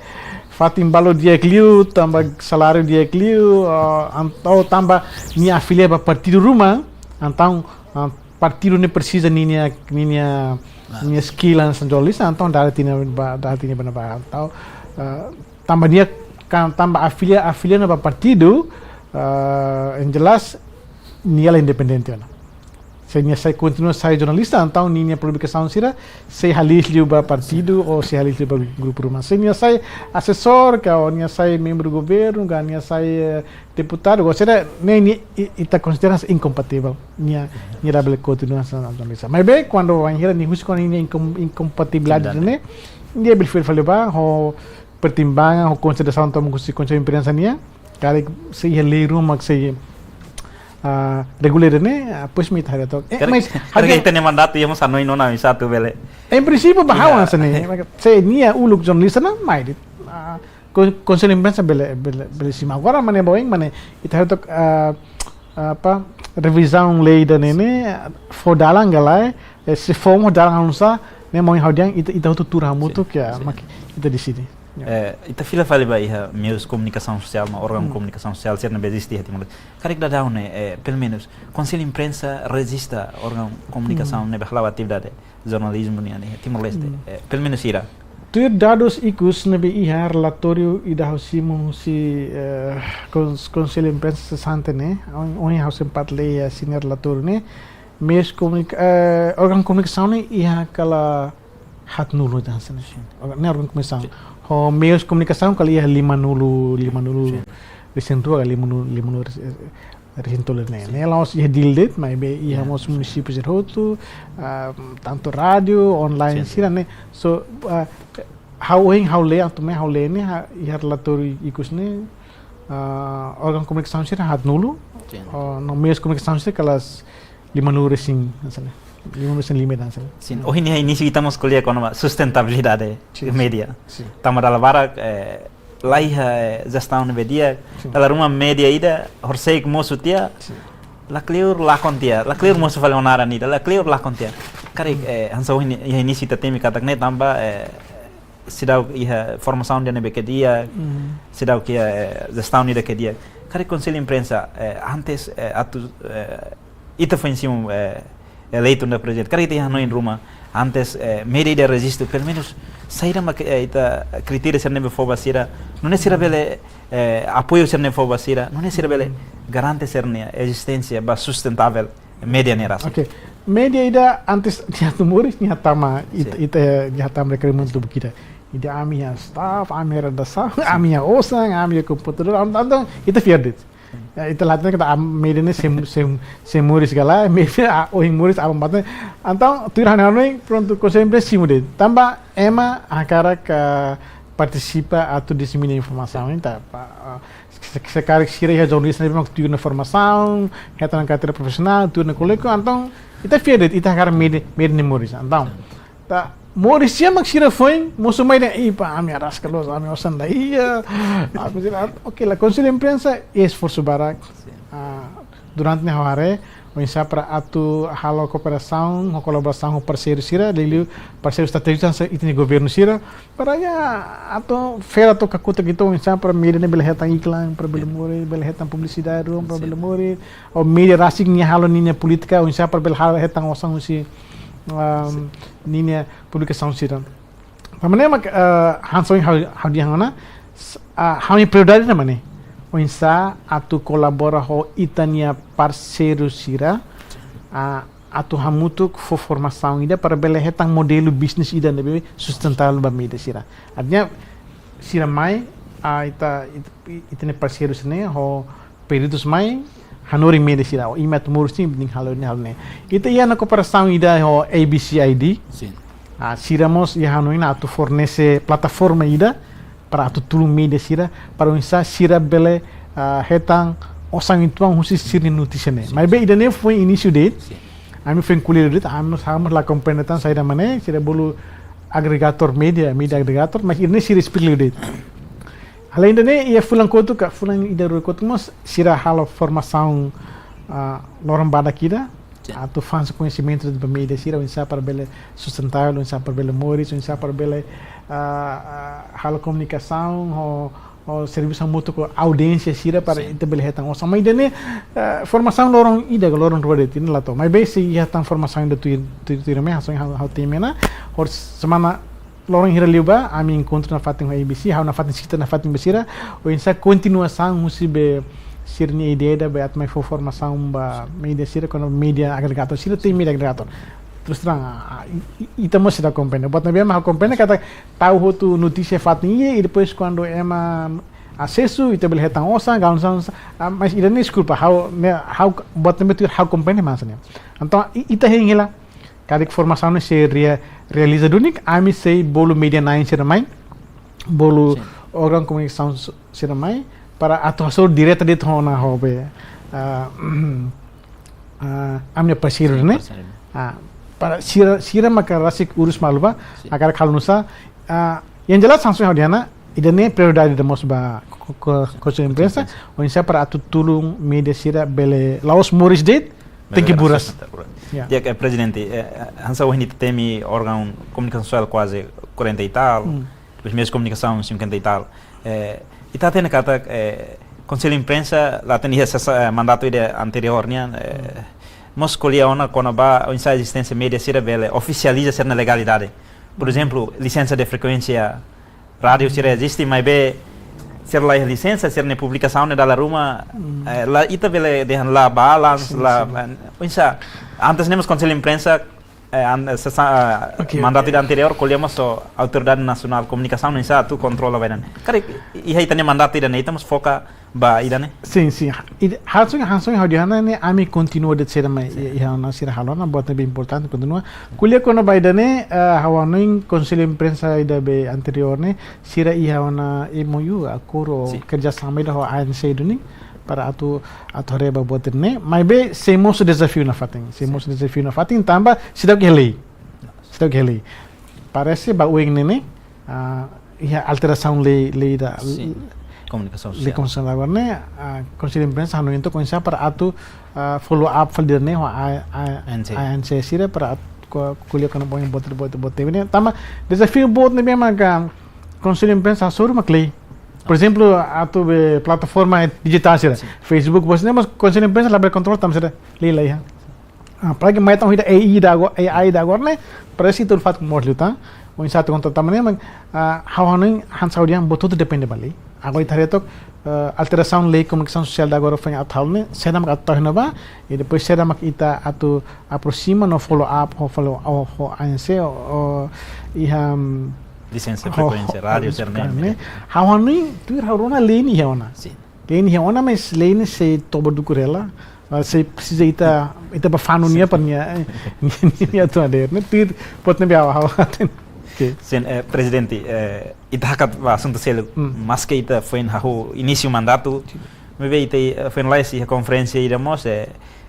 fatin balu di'ak liu, tanba saláriu di'ak liu, eh, entaun tanba nia afilia ba partidu ruma, entaun, eh, partidu ne'e presiza ninia, ninia, ninia skill hanesan jornalista, entaun dada tiha ona ba, dada tiha ona ba ne'ebá, entaun, eh, tanba nia kan, tanba afilia, afilia ona ba partidu, eh, yang jelas, nia la independente ona. Se nia sai, kontinua sai jornalista, entaun ninia publikasaun sira sei haliis liu ba partidu ou sei haliis liu ba grupu ruma. Se nia sai asesór, ka, ou nia sai membru governu, ka nia sai, eh, deputadu, ou seja, ne'e, ne'e i-, ita konsidera inkompativel. Nia, nia labele kontinua sai jornalista. Maibé, kuandu bainhira nia husik ona ninia inkom-, inkompatibilidade ne'e, nia bele fila fali ba, ho pertimbangan, ho konsiderasaun toma husi Konsellu Imprensa nian, karik sei iha lei ruma mak sei, ah, regula ne'e, ah, depois mak ita haree tok. Eh, karik, mas karik ita-nia mandatu iha mós hanoin ona oinsá atu bele. Em prinsípiu, ba ha'u hanesan ne'e, se nia uluk jornalista ona, mai de'it, ah, Kon-, Konsellu Imprensa bele, bele, bele simu. Agora, mane boing, mane, ita haree tok, ah, apa, revizaun lei ida-ne'e, fó dalan ka lae, eh, se fó mós dalan oinsá, ne'e mak ohin ha'u dehan, ita, ita hotu tuur hamutuk, ya, mak ita deside. Ya. Eh, ita fila fali ba iha meius komunikasaun sosiál, mak órgaun komunikasaun sosiál, sira ne'ebé eziste iha Timor-Leste. Karik daudaun ne'e, eh, pelumenus, Konsellu Imprensa rejista órgaun komunikasaun ne'ebé hala'o atividade jornalizmu nian iha Timor-Leste. Eh, pelumenus hira? Tuir dadus ikus ne'ebé iha relatóriu ida ha'u simu husi, eh, Kons-, Konsellu Imprensa sesante ne'e, ohin, ohin ha'u sempat lee hanesan relatóriu ne'e, meius komunika-, eh, órgaun komunikasaun ne'e iha kala haatnulu hanesan ne'e. Ne'e órgaun komunikasaun. Ho meius komunikasaun kala iha limanulu, limanulu resin-rua, limanulu, limanulu res-, resin-tolu ne'e. Ne'e la'ós iha Dili de'it, maibé iha mós munisípiu sira hotu, ah, tantu rádiu, online sira ne'e. So, ah, ha'u ohin ha'u lee, atu mai ha'u lee ne'e, ha-, iha relatóriu ikus ne'e, ah, órgaun komunikasaun sira haatnulu, oh, no meius komunikasaun sira kala limanulu resin, hanesan ne'e. Limanulu resin lima hanesan ne'e. Sin, ohin iha inísiu ita mós ko'alia kona-ba sustentabilidade média. Sin. Tanba dala barak, eh, la iha, eh, jestaun ne'ebé di'ak, dala ruma média ida, horisehik mosu tiha, la kleur lakon tiha, la kleur mosu fali ona naran ida, la kleur lakon tiha. Karik, eh, hanesan ohin iha inísiu ita temi katak ne'e tanba, eh, seidauk iha formasaun ida ne'ebé ke di'ak, seidauk iha, eh, jestaun ida ke di'ak. Karik Konsellu Imprensa, eh, antes, eh, atu, eh, ita foin simu, eh, eleitu nu'udar prezidente. Karik ita iha hanoin ruma, antes, eh, média ida rejistu, pelumenus, saida mak, eh, ita kritéria sira ne'ebé fó ba sira, nune'e sira bele, eh, apoiu sira ne'ebé fó ba sira, nune'e sira bele garante sira-nia ezisténsia ba sustentavel média ne'e rasik. Oke. Média ida antes nia atu moris, nia hatama, it-, ita, nia hatama rekruta tubuh ida. Ida ami iha staff, ami iha redasaun, ami iha osan, ami iha komputadór, entaun, entaun, ita fiar de'it. Ya, ita la hatene katak média ne'e sei, sei, sei moris ka lae, média, ah, ohin moris, aban mate. Entaun, tuir ha'u-nia hanoin, prontu, Konsellu Imprensa simu de'it. Tanba ema hakarak, ah, partisipa atu disemina informasaun, entaun, pa, ah, se, se karik sira iha jornalista ne'ebé mak tuir ona formasaun, hetan ona karteira profisionál, tuir ona currículo, entaun, ita fiar de'it, ita hakarak média, média ne'e moris. Entaun, ita moris tiha mak sira foin, mosu mai dehan, "Ih, pá, ami araska loos, ami osan la iha." Ami sira, oke lah, Konsellu Imprensa, esforsu barak. Ah, durante ne'e ha'u haree, oinsá para atu halo kooperasaun ho kolaborasaun ho parseiru sira, liuliu parseiru estratéjiku hanesan ita-nia governu sira, para ya atu fera atu kakutak ita oinsá para média ne'e bele hetan iklan, para bele moris, bele hetan publisidade, para bele moris, ou média rasik nia halo ninia polítika oinsá para bele halo hetan osan husi, um, ninia publikasaun sira. Tanba ne'e mak, eh, hanesan ohin ha'u, ha'u dehan ona, s-, ah, ha'u-nia prioridade ne'e mak ne'e. Oinsá atu kolabora ho ita-nia parseiru sira, ah, atu hamutuk fó formasaun ida para bele hetan modelu bisnis ida ne'ebé sustentável ba média sira. Artinya, sira mai, ah, ita, ita, ita-nia parseiru sira-ne'e, ho peritus mai, hanorin média sira, ou imi atu moris ne'e, imi tenke halo ne'e, halo ne'e. Ita iha ona kooperasaun ida ho A B C I D. Sin. Ah, sira mós iha hanoin atu fornese plataforma ida para atu tulun média sira, para oinsá sira bele, ah, hetan osan uitoan husi sira-nia notísia ne'e. Sin, maibé sin. Ida-ne'e foin inísiu de'it. Sin. Ami foin ko'alia de'it, ami mós, ami mós la komprende tan saida mak ne'e, sira bolu agregadór média, média agregadór, mas ida-ne'e sira esplika de'it. Além de ne'e, iha fulan kotuk ka, fulan ida rua kotuk mós, sira halo formasaun, ah, loron badak ida, sin, atu fó hanesan koñesimentu ba média sira, oinsá para bele sustentável, oinsá para bele moris, oinsá para bele, ah, ah, halo komunikasaun, ho, ho servisu hamutuk ho audiénsia sira para, sin, ita bele hetan osan. Mas ida-ne'e, ah, formasaun loron ida ka loron rua de'it, ne'e la to'o. Maibé sei iha tan formasaun ida tuir, tuir, tuirmai, hanesan ha'u, ha'u temi ona, hori semana loron hira liubá, ami enkontru nafatin ho A B C, ha'u nafatin sita nafatin ba sira, oinsá kontinuasaun husi be sira-nia ideia ida be atu mai fó formasaun ba média sira, kona-ba média agregadór, sira iha média agregadór. Terus terang, ah, ah, i-, i-, ita mós seidauk komprende. Buat ne'ebé mak ha'u komprende katak tau hotu notísia fatin iha, i depois kuandu ema asesu, ita bele hetan osan, gaun san, ah, mas ida-ne'e deskulpa, ha'u, ne'e, ha'u, buat ne'ebé tuir ha'u komprende mak hanesan ne'e. Entaun, i-, ita hein hela, karik formasaun ne'e sei rea-, realiza duni, ami sei bolu média na'in sira mai, bolu, sin, órgaun komunikasaun s-, sira mai, para atu hasoru direta de'it ona ho be, ah, ah, ami-nia parseiru, sin, ne'e? Parseiru. Ah, para sira, sira maka rasik urus malu ba, sin, hakarak halo nusá, ah, yang jelas hanesan ha'u dehan ona, ida-ne'e prioridade ida mós ba ko-, ko-, Konsellu Imprensa, Imprensa. Oinsá para atu tulun média sira bele la'ós moris de'it, tenke buras. Buras. Ya. Di'ak, eh, Prezidente, eh, hanesan ohin ita temi órgaun komunikasaun sosiál kuaze quarenta e tal, hmm, depois meius komunikasaun cinquenta e tal. Eh, ita hatene katak, eh, Konsellu Imprensa la hatene iha sesa-, eh, mandatu ida anteriór nian, eh, hmm, mós ko'alia ona kona-ba oinsá ezisténsia média sira bele ofisializa sira-nia legalidade. Por, hmm, ezemplu, lisensa de frekuénsia rádiu sira eziste, maibé sira la iha lisensa, sira-nia publikasaun ne'e dala ruma, hmm, eh, la ita bele dehan la balance, sin, la, sin, eh, oinsá. Antes ne'e mós Konsellu Imprensa, eh, an-, eh, sesa-, eh, oke, mandatu, oke, ida anteriór, ko'alia mós ho Autoridade Nasionál Komunikasaun, oinsá atu kontrola ba ida-ne'e. Karik iha ita-nia mandatu ida-ne'e, ita mós foka ba ida-ne'e? Sin, sin. Ida, hanesan, hanesan ha'u dehan ona ne'e, ami kontinua de'it sira mai, sin, iha ona sira halo ona, buat ne'ebé importante kontinua. Ko'alia kona-ba ida-ne'e, eh, ha'u hanoin Konsellu Imprensa ida be anteriór ne'e, sira iha ona M O U, akordu, sin, kerjasama ida ho A N C duni, para atu, atu haree ba buat ne'e. Maibé sei mosu dezafiu nafatin, sei, sin, mosu dezafiu nafatin, tanba seidauk iha lei. Seidauk iha lei. Parese ba oin ne'e ne'e, ah, iha alterasaun lei, lei ida, sin, komunikasaun sosiál. Lei komunikasaun sosiál agora ne'e, ah, Konsellu Imprensa hanoin entaun oinsá para atu, ah, follow up fali ida-ne'e ho A-, A-, A N C. A N C sira para atu ko-, ko'alia kona-ba buat, buat, buat ne'e. Tanba dezafiu boot ne'ebé maka Konsellu Imprensa hasoru mak lei. Por, ah, ezemplu, atu be plataforma dijitál sira. Sin. Facebook, buat ne'e mós Konsellu Imprensa labele kontrola tanba sira lei la iha. Ah, apalagi mai tan ho ida A I ida ago-, A I ida agora ne'e, parese ita ulfat ku mós liután. Oinsá atu kontrola tanba ne'e, mas, ah, ha'u hanoin hanesan ha'u dehan buat hotu depende ba lei. Agora ita haree took, eh, alterasaun lei komunikasaun sosiál ida agora foin atu halo ne'e, saida mak atu tau iha ne'ebá, i depois saida mak ita atu aproxima no follow up, ho follow, ho, ho A N C, ho, ho iha, mm, lisensa, ho, frekuénsia, ho, rádiu, ho, sira-ne'e, ne'e. Ha'u hanoin, tuir ha'u rona lei ne'e iha ona. Sin. Lei ne'e iha ona, mas lei ne'e sei toba dukur hela. Ah, sei presiza ita, ita bá fanu nia, sin, para nia, nia, nia atu hadeer. Ne'e tuir, buat ne'ebé ha'u, ha'u hatene. Oke. Sin, eh, Prezidente, eh, ita hakat ba asuntu seluk, hmm, maske ita foin hahú inísiu mandatu, sin, maibé ita, eh, foin lalais iha konferénsia ida mós, eh,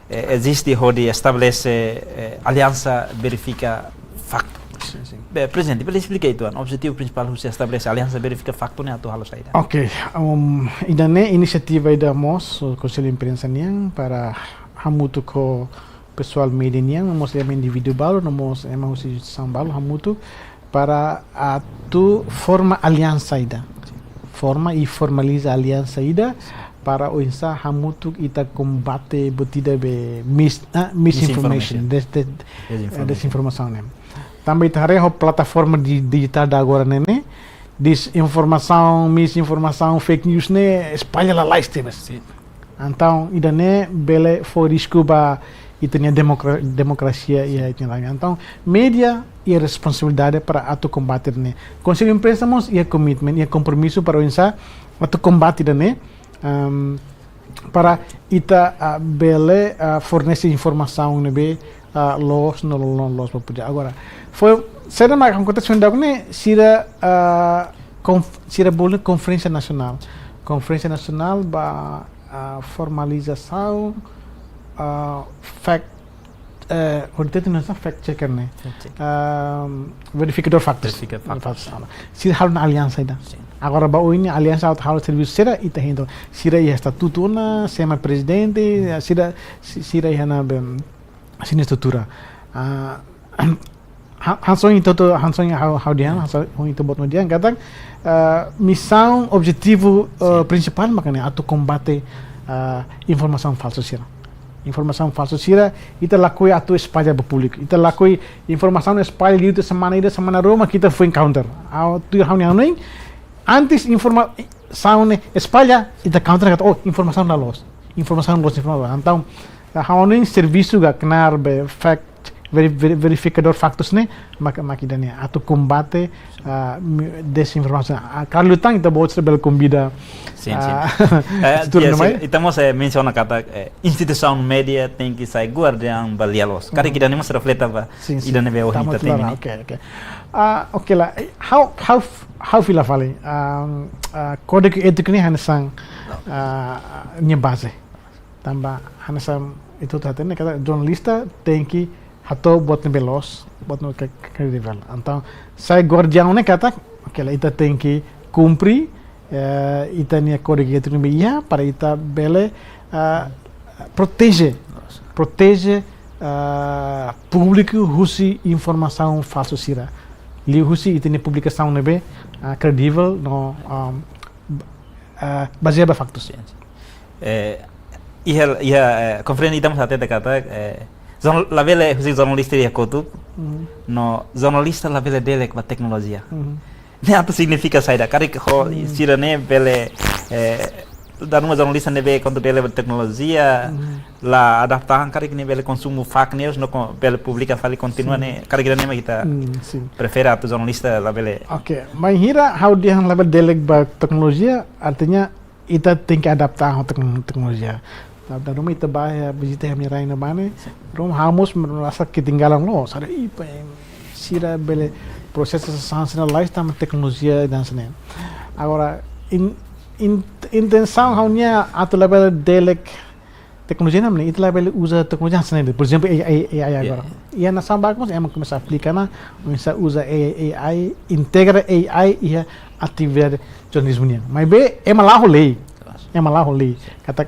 eh, eziste hodi estabelese, eh, aliansa verifika faktu. Sin, sin. Be, Prezidente, bele esplika uitoan, objetivu prinsipál husi estabelese aliansa verifika faktu ne'e atu halo saida? Oke, um, ida-ne'e inisiativa ida mós, uh, Konsellu Imprensa nian para hamutuk ho pesoál média nian, no mós ema indivíduu balu, no mós ema husi instituisaun balu hamutuk para atu forma aliansa ida. Forma i formaliza aliansa ida para oinsá hamutuk ita kombate buat ida be mis-, ah, misinformation, Misinformation. des-, des-, Desinformation. desinformasaun ne'e. Tanba ita haree ho plataforma di-, dijitál ida agora ne'e, ne'e, desinformasaun, misinformasaun, fake news ne'e espalla lalais tebes. Sin. Entaun, ida-ne'e bele fó risku ba ita-nia demokra-, demokrasia iha ita-nia laran. Entaun, média iha responsabilidade para atu kombate ne'e. Konsellu Imprensa mós iha komitmen, iha kompromisu para oinsá atu kombate ida-ne'e, ehm, para ita, ah, bele, ah, fornese informasaun ne'ebé, ah, loos no, no, no loos ba povu. Agora, foin, saida mak akontese ohin daudaun ne'e, sira, ah, konf-, sira bolu konferénsia nasionál. Konferénsia nasionál ba, ah, formalizasaun, ah, fact, eh, hodi hatete hanesan fact checker ne'e. Fact checker. Ah, verifikadór faktus. Verifikadór faktus. Faktus, ah. Sira halo ona aliansa ida. Sin. Agora ba oin aliansa atu halo servisu sira ita hein. Sira iha estatutu ona, sé mak prezidente, sira, si-, sira iha ne'ebé, sira-nia estrutura. Ah, ha-, hanesan ohin ita hotu, hanesan ohin ha'u, ha'u dehan, hanesan ohin ita-boot mós dehan, katak, ah, misaun, objetivu, eh, Sin. prinsipál mak ne'e atu kombate, ah, informasaun falsu sira. Informasaun falsu sira, ita lakohi atu espalla ba públiku. Ita lakohi informasaun espalla liu tiha semana ida, semana rua mak ita foin counter. Ha'u, tuir ha'u-nia hanoin, antes informasaun ne'e espalla, ita counter katak, oh, informasaun la loos. Informasaun loos, informasaun loos. Entaun, ha'u hanoin servisu ka knaar be fact veri-, veri-, verifikadór faktus ne'e, mak, mak ida-ne'e, atu kombate, ah, mi-, desinformasaun. Ah, karik liután ita-boot sira bele konvida, Sin, sin. ah, Eh, estrutura ya, no sin, mai. Ita mós, eh, mensiona katak, eh, instituisaun média tenke sai guardian ba lia-loos. Karik Mhm. ida-ne'e mós refleta ba, Sin, sin. ida-ne'ebé ohin Tama ita temi tulara, ne'e. oke, oke. Ah, oke la, eh, ha'u, ha'u, ha'u fila fali, ah, ah, kódigu étiku ne'e hanesan, ah, nia baze. Tanba hanesan ita hotu hatene katak jornalista tenke hato'o buat ne'ebé loos, buat ne'ebé ke-, ke-, kredivel. Entaun, sai guardian ne'e katak, oke la, ita tenke kumpre, eh, ita-nia kódigu étiku ne'ebé iha para ita bele, eh, proteje, proteje, eh, públiku husi informasaun falsu sira. Liuhusi ita-nia publikasaun ne'ebé, eh, kredivel no, um, eh, bazeia ba faktus. Eh, iha, iha, eh, konferénsia ida mós hatete katak, eh, jornal-, labele husi jornalista iha kotuk, Mhm. no jornalista labele delek ba teknolojia. Mhm. Ne'e atu signifika saida, karik ho Mhm. sira-ne'e bele, eh, dala ruma jornalista ne'ebé kuandu delek ba teknolojia, Mhm. la adapta an, karik ne'e bele konsumu fake news, no ko-, bele publika fali kontinua Sin. ne'e, karik ida-ne'e mak ita Hmm, sin. prefere atu jornalista labele. Oke, bainhira ha'u dehan labele delek ba teknolojia, artinya ita tenke adapta ho tekno-, teknolojia. Dala ruma ita bá, eh, vizita iha ha'u-nia rai ne'ebá ne'e, Sin. ruma ha'u mós merasa ketinggalan loos, saida, ih, pa, em, sira bele prosesa sasán sira lalais tanba teknolojia ida hanesan ne'e. Agora, in-, in-, intensaun ha'u-nian atu labele delek teknolojia ne'e mak ne'e, ita labele uza teknolojia hanesan ne'e. Por ezemplu, A I, A I Ya, agora. ya. Iha nasaun barak mós ema komesa aplika ona, komesa uza A I, A I, integra A I iha atividade jornalizmu nian. Maibé ema la ho lei. Klaru. Ema la ho lei. Katak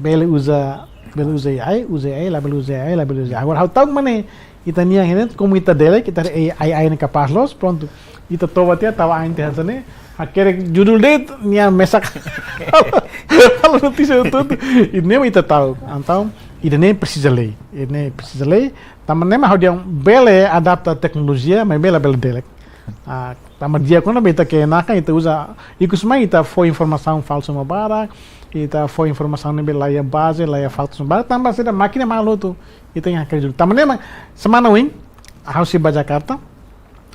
bele uza, bele uza A I, uza A I, labele uza A I, labele uza A I. Agora, ha'u ta'uk mak ne'e, ita-nia ne'e, komu ita delek, ita A I, A I ne'e kapás loos, prontu. Ita toba tiha, tau ain tiha hanesan ne'e, hakerek judul de'it, nia mesak. Halo notísia hotu-hotu. Ida-ne'e mak ita ta'uk. Entaun, ida-ne'e presiza lei. Ida-ne'e presiza lei. Tanba ne'e mak ha'u dehan bele adapta teknolojia, maibé labele delek. Ah, tanba di'ak ona be ita keenakan, ita uza, ikus mai ita fó informasaun falsu mak barak, ita fó informasaun ne'ebé la iha baze, la iha faktus mak barak, tanba saida, mákina malu hotu, ita yang kerja. Tanba ne'e mak, semana oin, ha'u sei bá Jakarta,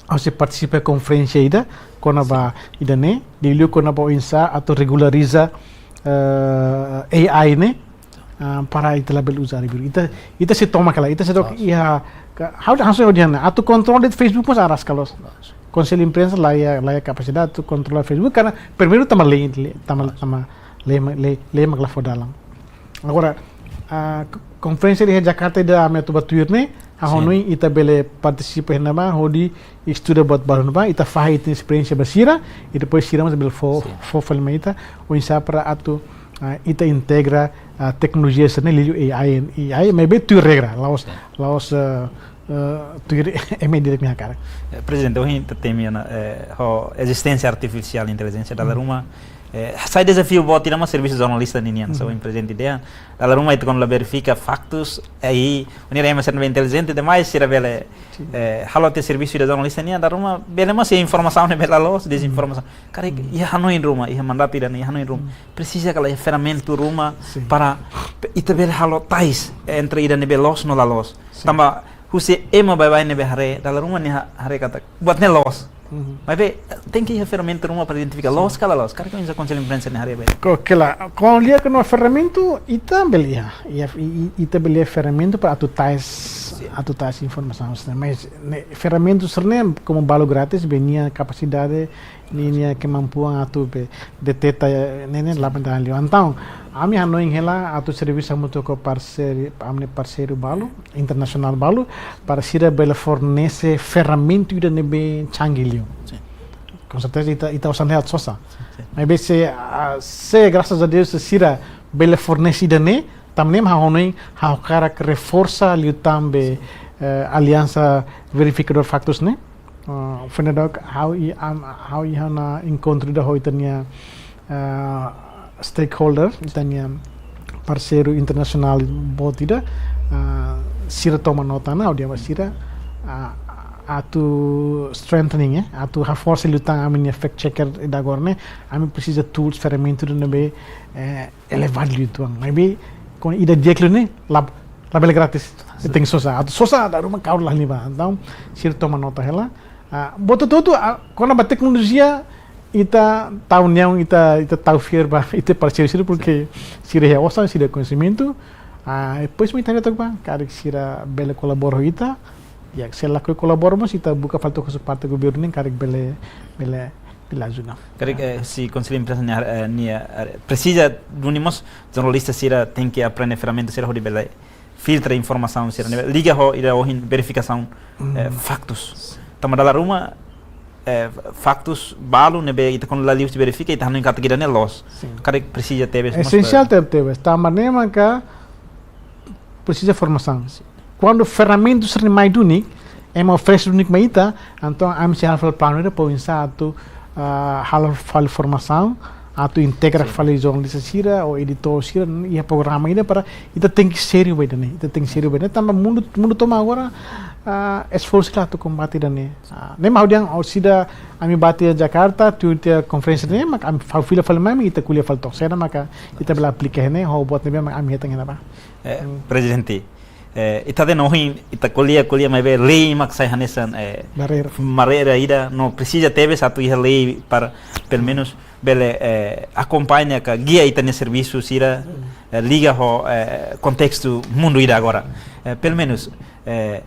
ha'u sei partisipa konferénsia ida, kona-ba ida-ne'e, liuliu kona-ba oinsá atu regulariza, eh, A I ne'e, ah, para ita labele uza arbiru. Ita, ita sei tomak hela, ita sei tomak Loos. iha, ka, ha'u, ha'u sei dehan, atu kontrola de'it Facebook mós araska loos. Loos. Konsellu Imprensa la iha, la iha kapasidade atu kontrola Facebook, karena primeiru tanba lei, lei, tanba, Loos. tanba lei, lei, lei mak la fó dalan. Agora, ah, k-, konferénsia iha Jakarta ida ami atu bá tuir ne'e, ha'u Sin. hanoin ita bele partisipa iha ne'ebá, hodi estuda buat balu ne'ebá, ita fahe ita-nia esperiénsia ba sira, i depois sira mós bele fó, Sin. fó fali mai ita, oinsá para atu, ah, ita integra, ah, teknolojia sira-ne'e liuliu A I, A I maibé tuir regra, la'ós, la'ós, eh, eh, tuir ema ida-idak nia hakarak. Eh, Prezidente, ohin ita temi ona, eh, ho ezisténsia artifisiál intelijénsia dala ruma, eh, sai dezafiu boot ida mós servisu jornalista ninian, so, ohin Prezidente dehan, dala ruma ita kuandu la verifika faktus, eh, i, unir ema sira ne'ebé intelijente demais, sira bele, eh, halo tiha servisu ida jornalista nian, dala ruma bele mós iha informasaun ne'ebé la loos, dezinformasaun. Karik, iha hanoin ruma, iha mandatu ida-ne'e, iha hanoin ruma. Presiza kala iha ferramentu ruma para pe-, ita bele halo tais entre ida ne'ebé loos no la loos. Tanba husi ema baibain ne'ebé haree, dala ruma nia ha-, haree katak buat ne'e loos. Maibé tenke iha ferramentu ruma para identifika loos ka la loos. Karik oinsá Konsellu Imprensa nia haree ba ida? Ko kela, ko'alia kona-ba ferramentu, ita bele iha. Iha, i-, i-, ita bele iha ferramentu para atu tais, atu tais informasaun sira-ne'e. Mas ne'e, ferramentu sira-ne'e, komu balu gratis, be nia kapasidade, nia, nia kemampuan atu be deteta, eh, ne'e, ne'e, la benda liu. Entaun, ami hanoin hela atu servisu hamutuk ho parseiru, ami-nia parseiru balu, internasionál balu, para sira bele fornese ferramentu ida ne'ebé canggih liu. Sin. Com certeza ita, ita osan hela sosa. Sin, sin. Maibé se, ah, se, graças a Deus, se sira bele fornese ida-ne'e, tanba ne'e mak ha'u hanoin, ha'u hakarak reforsa liután be, eh, aliansa verifikadór faktus ne'e. Ah, foin dadauk ha'u i-, am-, ha'u iha ona enkontru ida ho ita-nia, ah, stakeholder, ita-nia parseiru internasionál boot ida, ah, sira toma nota ona, ha'u dehan ba sira, ah, atu strengthening, eh, atu haforsa liután ami-nia fact checker ida agora ne'e, ami presiza tools, ferramentu ida ne'ebé, eh, elevadu liután. Maibé, kuandu ida di'ak liu ne'e, la, la bele gratis. Ita tenke sosa. Atu sosa, dala ruma karik la liu ba. Entaun, sira toma nota hela. Ah, buat hotu-hotu, ah, kona-ba teknolojia, ita tau neon, ita, ita tau fiar ba ita parseiru sira, porke sira iha osan, sira iha koñesimentu. Ah, depois mak ita haree took ba, karik sira bele kolabora ho ita. Ya, se lakohi kolabora mós, ita buka fali took husi parte governu nian, karik bele, bele, bele ajuda. Karik, eh, se Konsellu Imprensa nia, eh, nia, eh, presiza duni mós, jornalista sira tenke aprende ferramentu sira hodi bele filtra informasaun sira-ne'e, liga ho ida ohin verifikasaun, eh, faktus. Tanba dala ruma, eh, faktus balu ne'ebé ita kuandu la liu husi verifika, ita hanoin katak ida-ne'e loos. Sin. Karik presiza tebes mós. Esensiál tebes, tanba ne'e maka presiza formasaun. Sin. Kuandu ferramentu sira-ne'e mai duni, ema oferese duni mai ita, entaun ami sei halo fali planu ida para oinsá atu, ah, halo fali formasaun, atu integra fali jornalista sira ou editór sira iha programa ida para ita tenke sériu ba ida-ne'e, ita tenke sériu ba ida-ne'e, tanba mundu, mundu tomak agora, ah, esforsu la atu kombate ida-ne'e. Ah, ne'e mak ha'u dehan, orsida ami bá tiha Jakarta, tuir tiha konferénsia ne'e, mak ami fila fali mai, ita ko'alia fali took saida maka ita bele aplika ne'e, ho buat ne'ebé mak ami hetan iha ne'ebá. Eh, Prezidente, eh, ita dehan ohin, ita ko'alia, ko'alia maibé lei mak sai hanesan, eh, barreira. Barreira ida, no presiza tebes atu iha lei para, pelumenus, bele, eh, akompaña ka gia ita-nia servisu sira, eh, liga ho, eh, kontestu mundu ida agora. Eh, pelumenus, eh,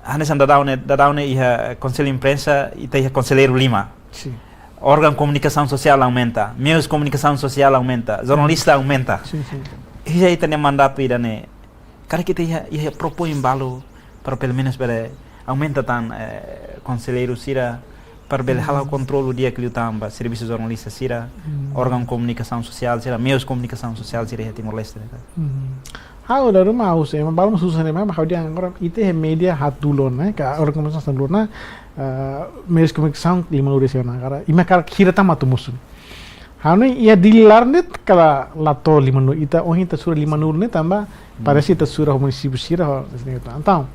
hanesan daudaun ne'e, daudaun ne'e iha Konsellu Imprensa, ita iha konselleiru lima. Sin. Órgaun komunikasaun sosiál aumenta, meius komunikasaun sosiál aumenta, jornalista aumenta. Sin, sin. Iha ita-nia mandatu ida-ne'e, karik ita iha, iha propoin balu para pelumenus bele aumenta tan, eh, konselleiru sira para bele halo kontrolu di'ak liután ba servisu jornalista sira, órgaun komunikasaun sosiál sira, meius komunikasaun sosiál sira iha Timor-Leste ne'e. Ha'u dala ruma ha'u husu, ema balu mós husu hanesan ne'e, mak ha'u dehan agora ita iha média haat dulu ona, ka órgaun komunikasaun dulu ona, eh, meius komunikasaun lima-nulu resin ona, karik ema karik hira tan mak atu mosu. Ha'u hanoin iha Dili laran de'it kala la to'o lima-nulu, ita ohin ita sura lima-nulu ne'e tanba parese ita sura ho munisípiu sira ho, ne'e. Entaun,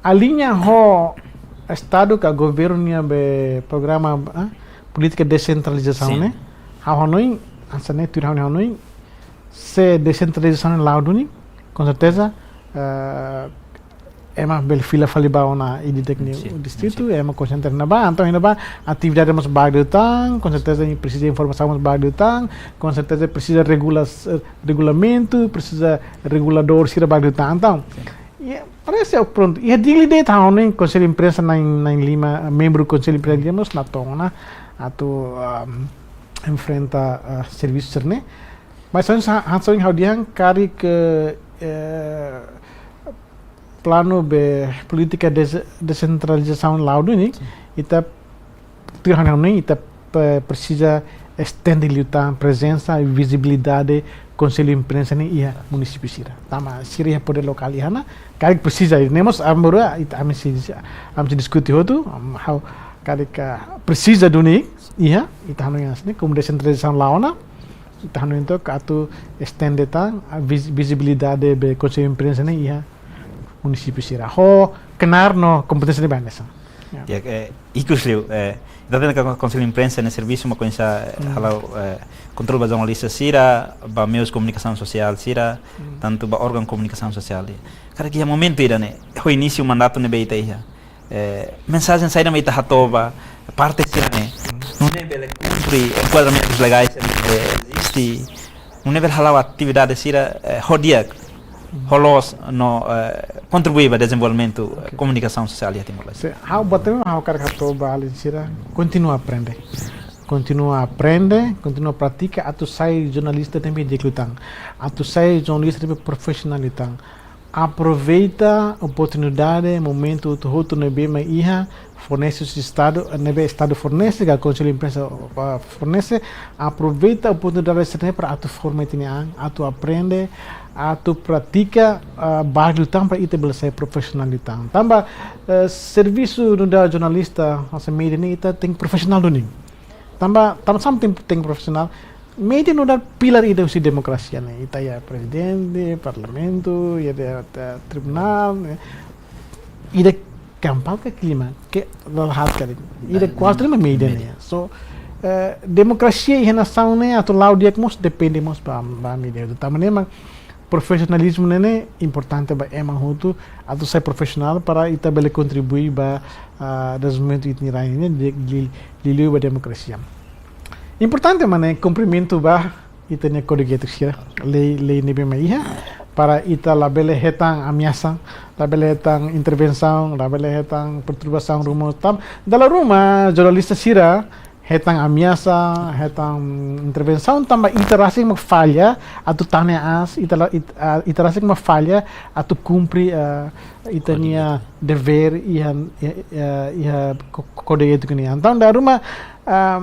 aliña ho Estadu ka governu nia be programa, ah, polítika desentralizasaun ne'e. Ha'u hanoin, hanesan ne'e tuir ha'u-nia hanoin, se desentralizasaun ne'e la'o duni, com certeza, eh, ema bele fila fali ba ona ida-idak nia distritu, ema konsentra iha ne'ebá, entaun iha ne'ebá atividade mós barak liután, com certeza presiza informasaun mós barak liután, com certeza presiza regula-, eh, regulamentu, presiza reguladór sira barak liután. Entaun, parese, prontu, iha Dili de'it ha'u hanoin Konsellu Imprensa na'in, na'in lima, membru Konsellu Imprensa lima mós natoon ona atu, um, enfrenta, eh, servisu sira-ne'e. Mas hanesan, hanesan ha'u dehan karik, eh, planu be polítika des-, desentralizasaun la'o duni, ita tuir ha'u-nia hanoin, ita pe-, presiza estende liután prezensa i vizibilidade Konsellu Imprensa ne'e iha munisípiu sira. Tanba sira iha podér lokál iha ona, karik presiza, ne'e mós agora ita, ami sei, ami sei diskute hotu, am, ha'u karik, ah, presiza duni iha, ita hanoin hanesan ne'e, komu desentralizasaun la'o ona, ita hanoin entaun atu estende tan, ah, viz-, vizibilidade ba Konsellu Imprensa ne'e iha munisípiu sira. Ho knaar no kompeténsia ne'ebé hanesan. Ya. Ya, eh, ikus liu, eh, ita hatene katak Konsellu Imprensa ne'e servisu mak oinsá, eh, Hmm. halo, eh, kontrolu ba jornalista sira, ba meius komunikasaun sosiál sira, Hmm. tantu ba órgaun komunikasaun sosiál. Karik iha momentu ida-ne'e, ho inísiu mandatu ne'ebé ita iha, eh, mensajen saida mak ita hato'o ba parte sira-ne'e, Hmm. nune'e bele kumpre enkuadramentus legais ne'ebé eziste, nune'e bele hala'o atividade sira, eh, ho di'ak, ho loos no, eh, kontribui ba dezenvolvimentu, eh, Ok. komunikasaun sosiál iha Timor-Leste. Se, ha'u buat ne'ebé ha'u hakarak hato'o ba alin sira, kontinua aprende. Kontinua aprende, kontinua pratika, atu sai jornalista ne'ebé di'ak liután. Atu sai jornalista ne'ebé profisionál liután. Aproveita oportunidade, momentu hotu-hotu ne'ebé mak iha, fornese husi Estadu, ne'ebé Estadu fornese, ka Konsellu Imprensa, ah, fornese, aproveita oportunidade sira-ne'e para atu forma ita-nia an, atu aprende, atu pratika, ah, barak liután para ita bele sai profisionál liután. Tanba, eh, servisu nu'udar jornalista, hanesan média ne'e ita tenke profisionál duni. Tanba, tanba saida mak tenke, tenke profisionál. Média nu'udar pilár ida husi demokrasia ne'e. Ita iha prezidente, parlamentu, iha de, de, tribunál, ne'e. Ida kampaun ka klima, ke lalahat karik. Ida Eh, kuartu lima média média. Ne'e. So, eh, demokrasia iha nasaun ne'e atu la'o di'ak mós depende mós ba, ba média. Tanba ne'e mak profisionalizmu ne'e ne'e importante ba ema hotu, atu sai profisionál para ita bele kontribui ba, ah, dezenvolvimentu ita-nia rain ne'e, de, li-, liuliu ba demokrasia. Importante mak ne'e kumprimentu ba ita-nia kódigu étika sira, lei, lei ne'ebé mak iha, para ita labele hetan ameasa, labele hetan intervensaun, labele hetan perturbasaun ruma tanba. Dala ruma jornalista sira hetan ameasa, hetan intervensaun tanba ita rasik mak falla atu tane aas, ita la-, it-, ah, ita rasik mak falla atu kumpre, ah, ita-nia Kódigu étiku. Devér iha, iha, iha, iha ko-, kódigu étiku nian. Entaun dala ruma, ah,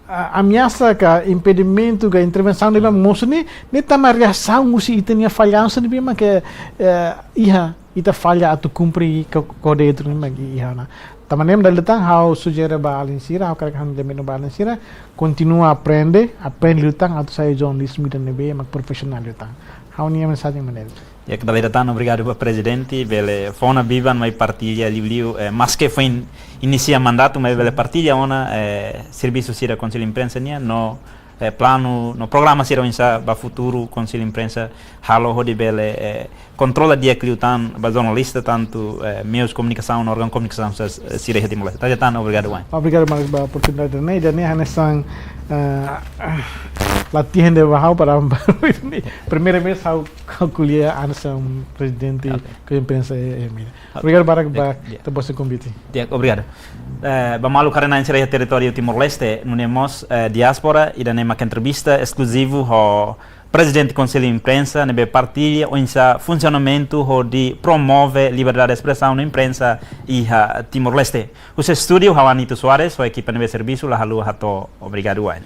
ah, ameasa ka impedimentu ka intervensaun ne'ebé mosu ne'e, ne'e tanba reasaun husi ita-nia fallansa ne'ebé mak, eh, iha, ita falla atu kumpre ko-, kódigu étiku ne'ebé mak iha ona. Tanba ne'e mak dala ida tan ha'u sujere ba alin sira, ha'u hakarak hanoin ba alin sira, kontinua aprende, aprende liután atu sai jornalista ida ne'ebé mak profisionál liután. Ha'u-nia mensajen mak ne'e. Ya, dala ida tan obrigadu ba prezidente, bele fó ona biban mai partilla liuliu, eh, maske foin inisia mandatu, maibé bele partilla ona, eh, servisu sira Konsellu Imprensa nian, no, eh, planu, no programa sira oinsá ba futuru Konsellu Imprensa halo hodi bele, eh, kontrola di'ak liután ba jornalista tantu, eh, meius komunikasaun, órgaun komunikasaun sa-, eh, sira iha Timor-Leste. Dala ida tan obrigadu wa'in. Obrigadu barak ba oportunidade ne'e, ida-ne'e hanesan, eh, ah, latihan de'it ba ha'u para, para primeira vez ha'u, ha'u ko'alia hanesan prezidente Ok. Konsellu Imprensa iha, iha média. Ok. Obrigadu barak ba Di'ak, di'ak. Ita-boot nia konvite. Di'ak, obrigadu. Eh, ba maluk haree-na'in sira iha territóriu Timor-Leste, nune'e mós, eh, diáspora, ida-ne'e mak entrevista eskluzivu ho Prezidente Konsellu Imprensa, ne'ebé partilla oinsá funsionamentu hodi promove liberdade de espresaun no imprensa iha Timor-Leste. Husi estúdiu, ha'u Anito Soares, ho ekipa ne'ebé servisu, la haluha hato'o obrigadu wa'in.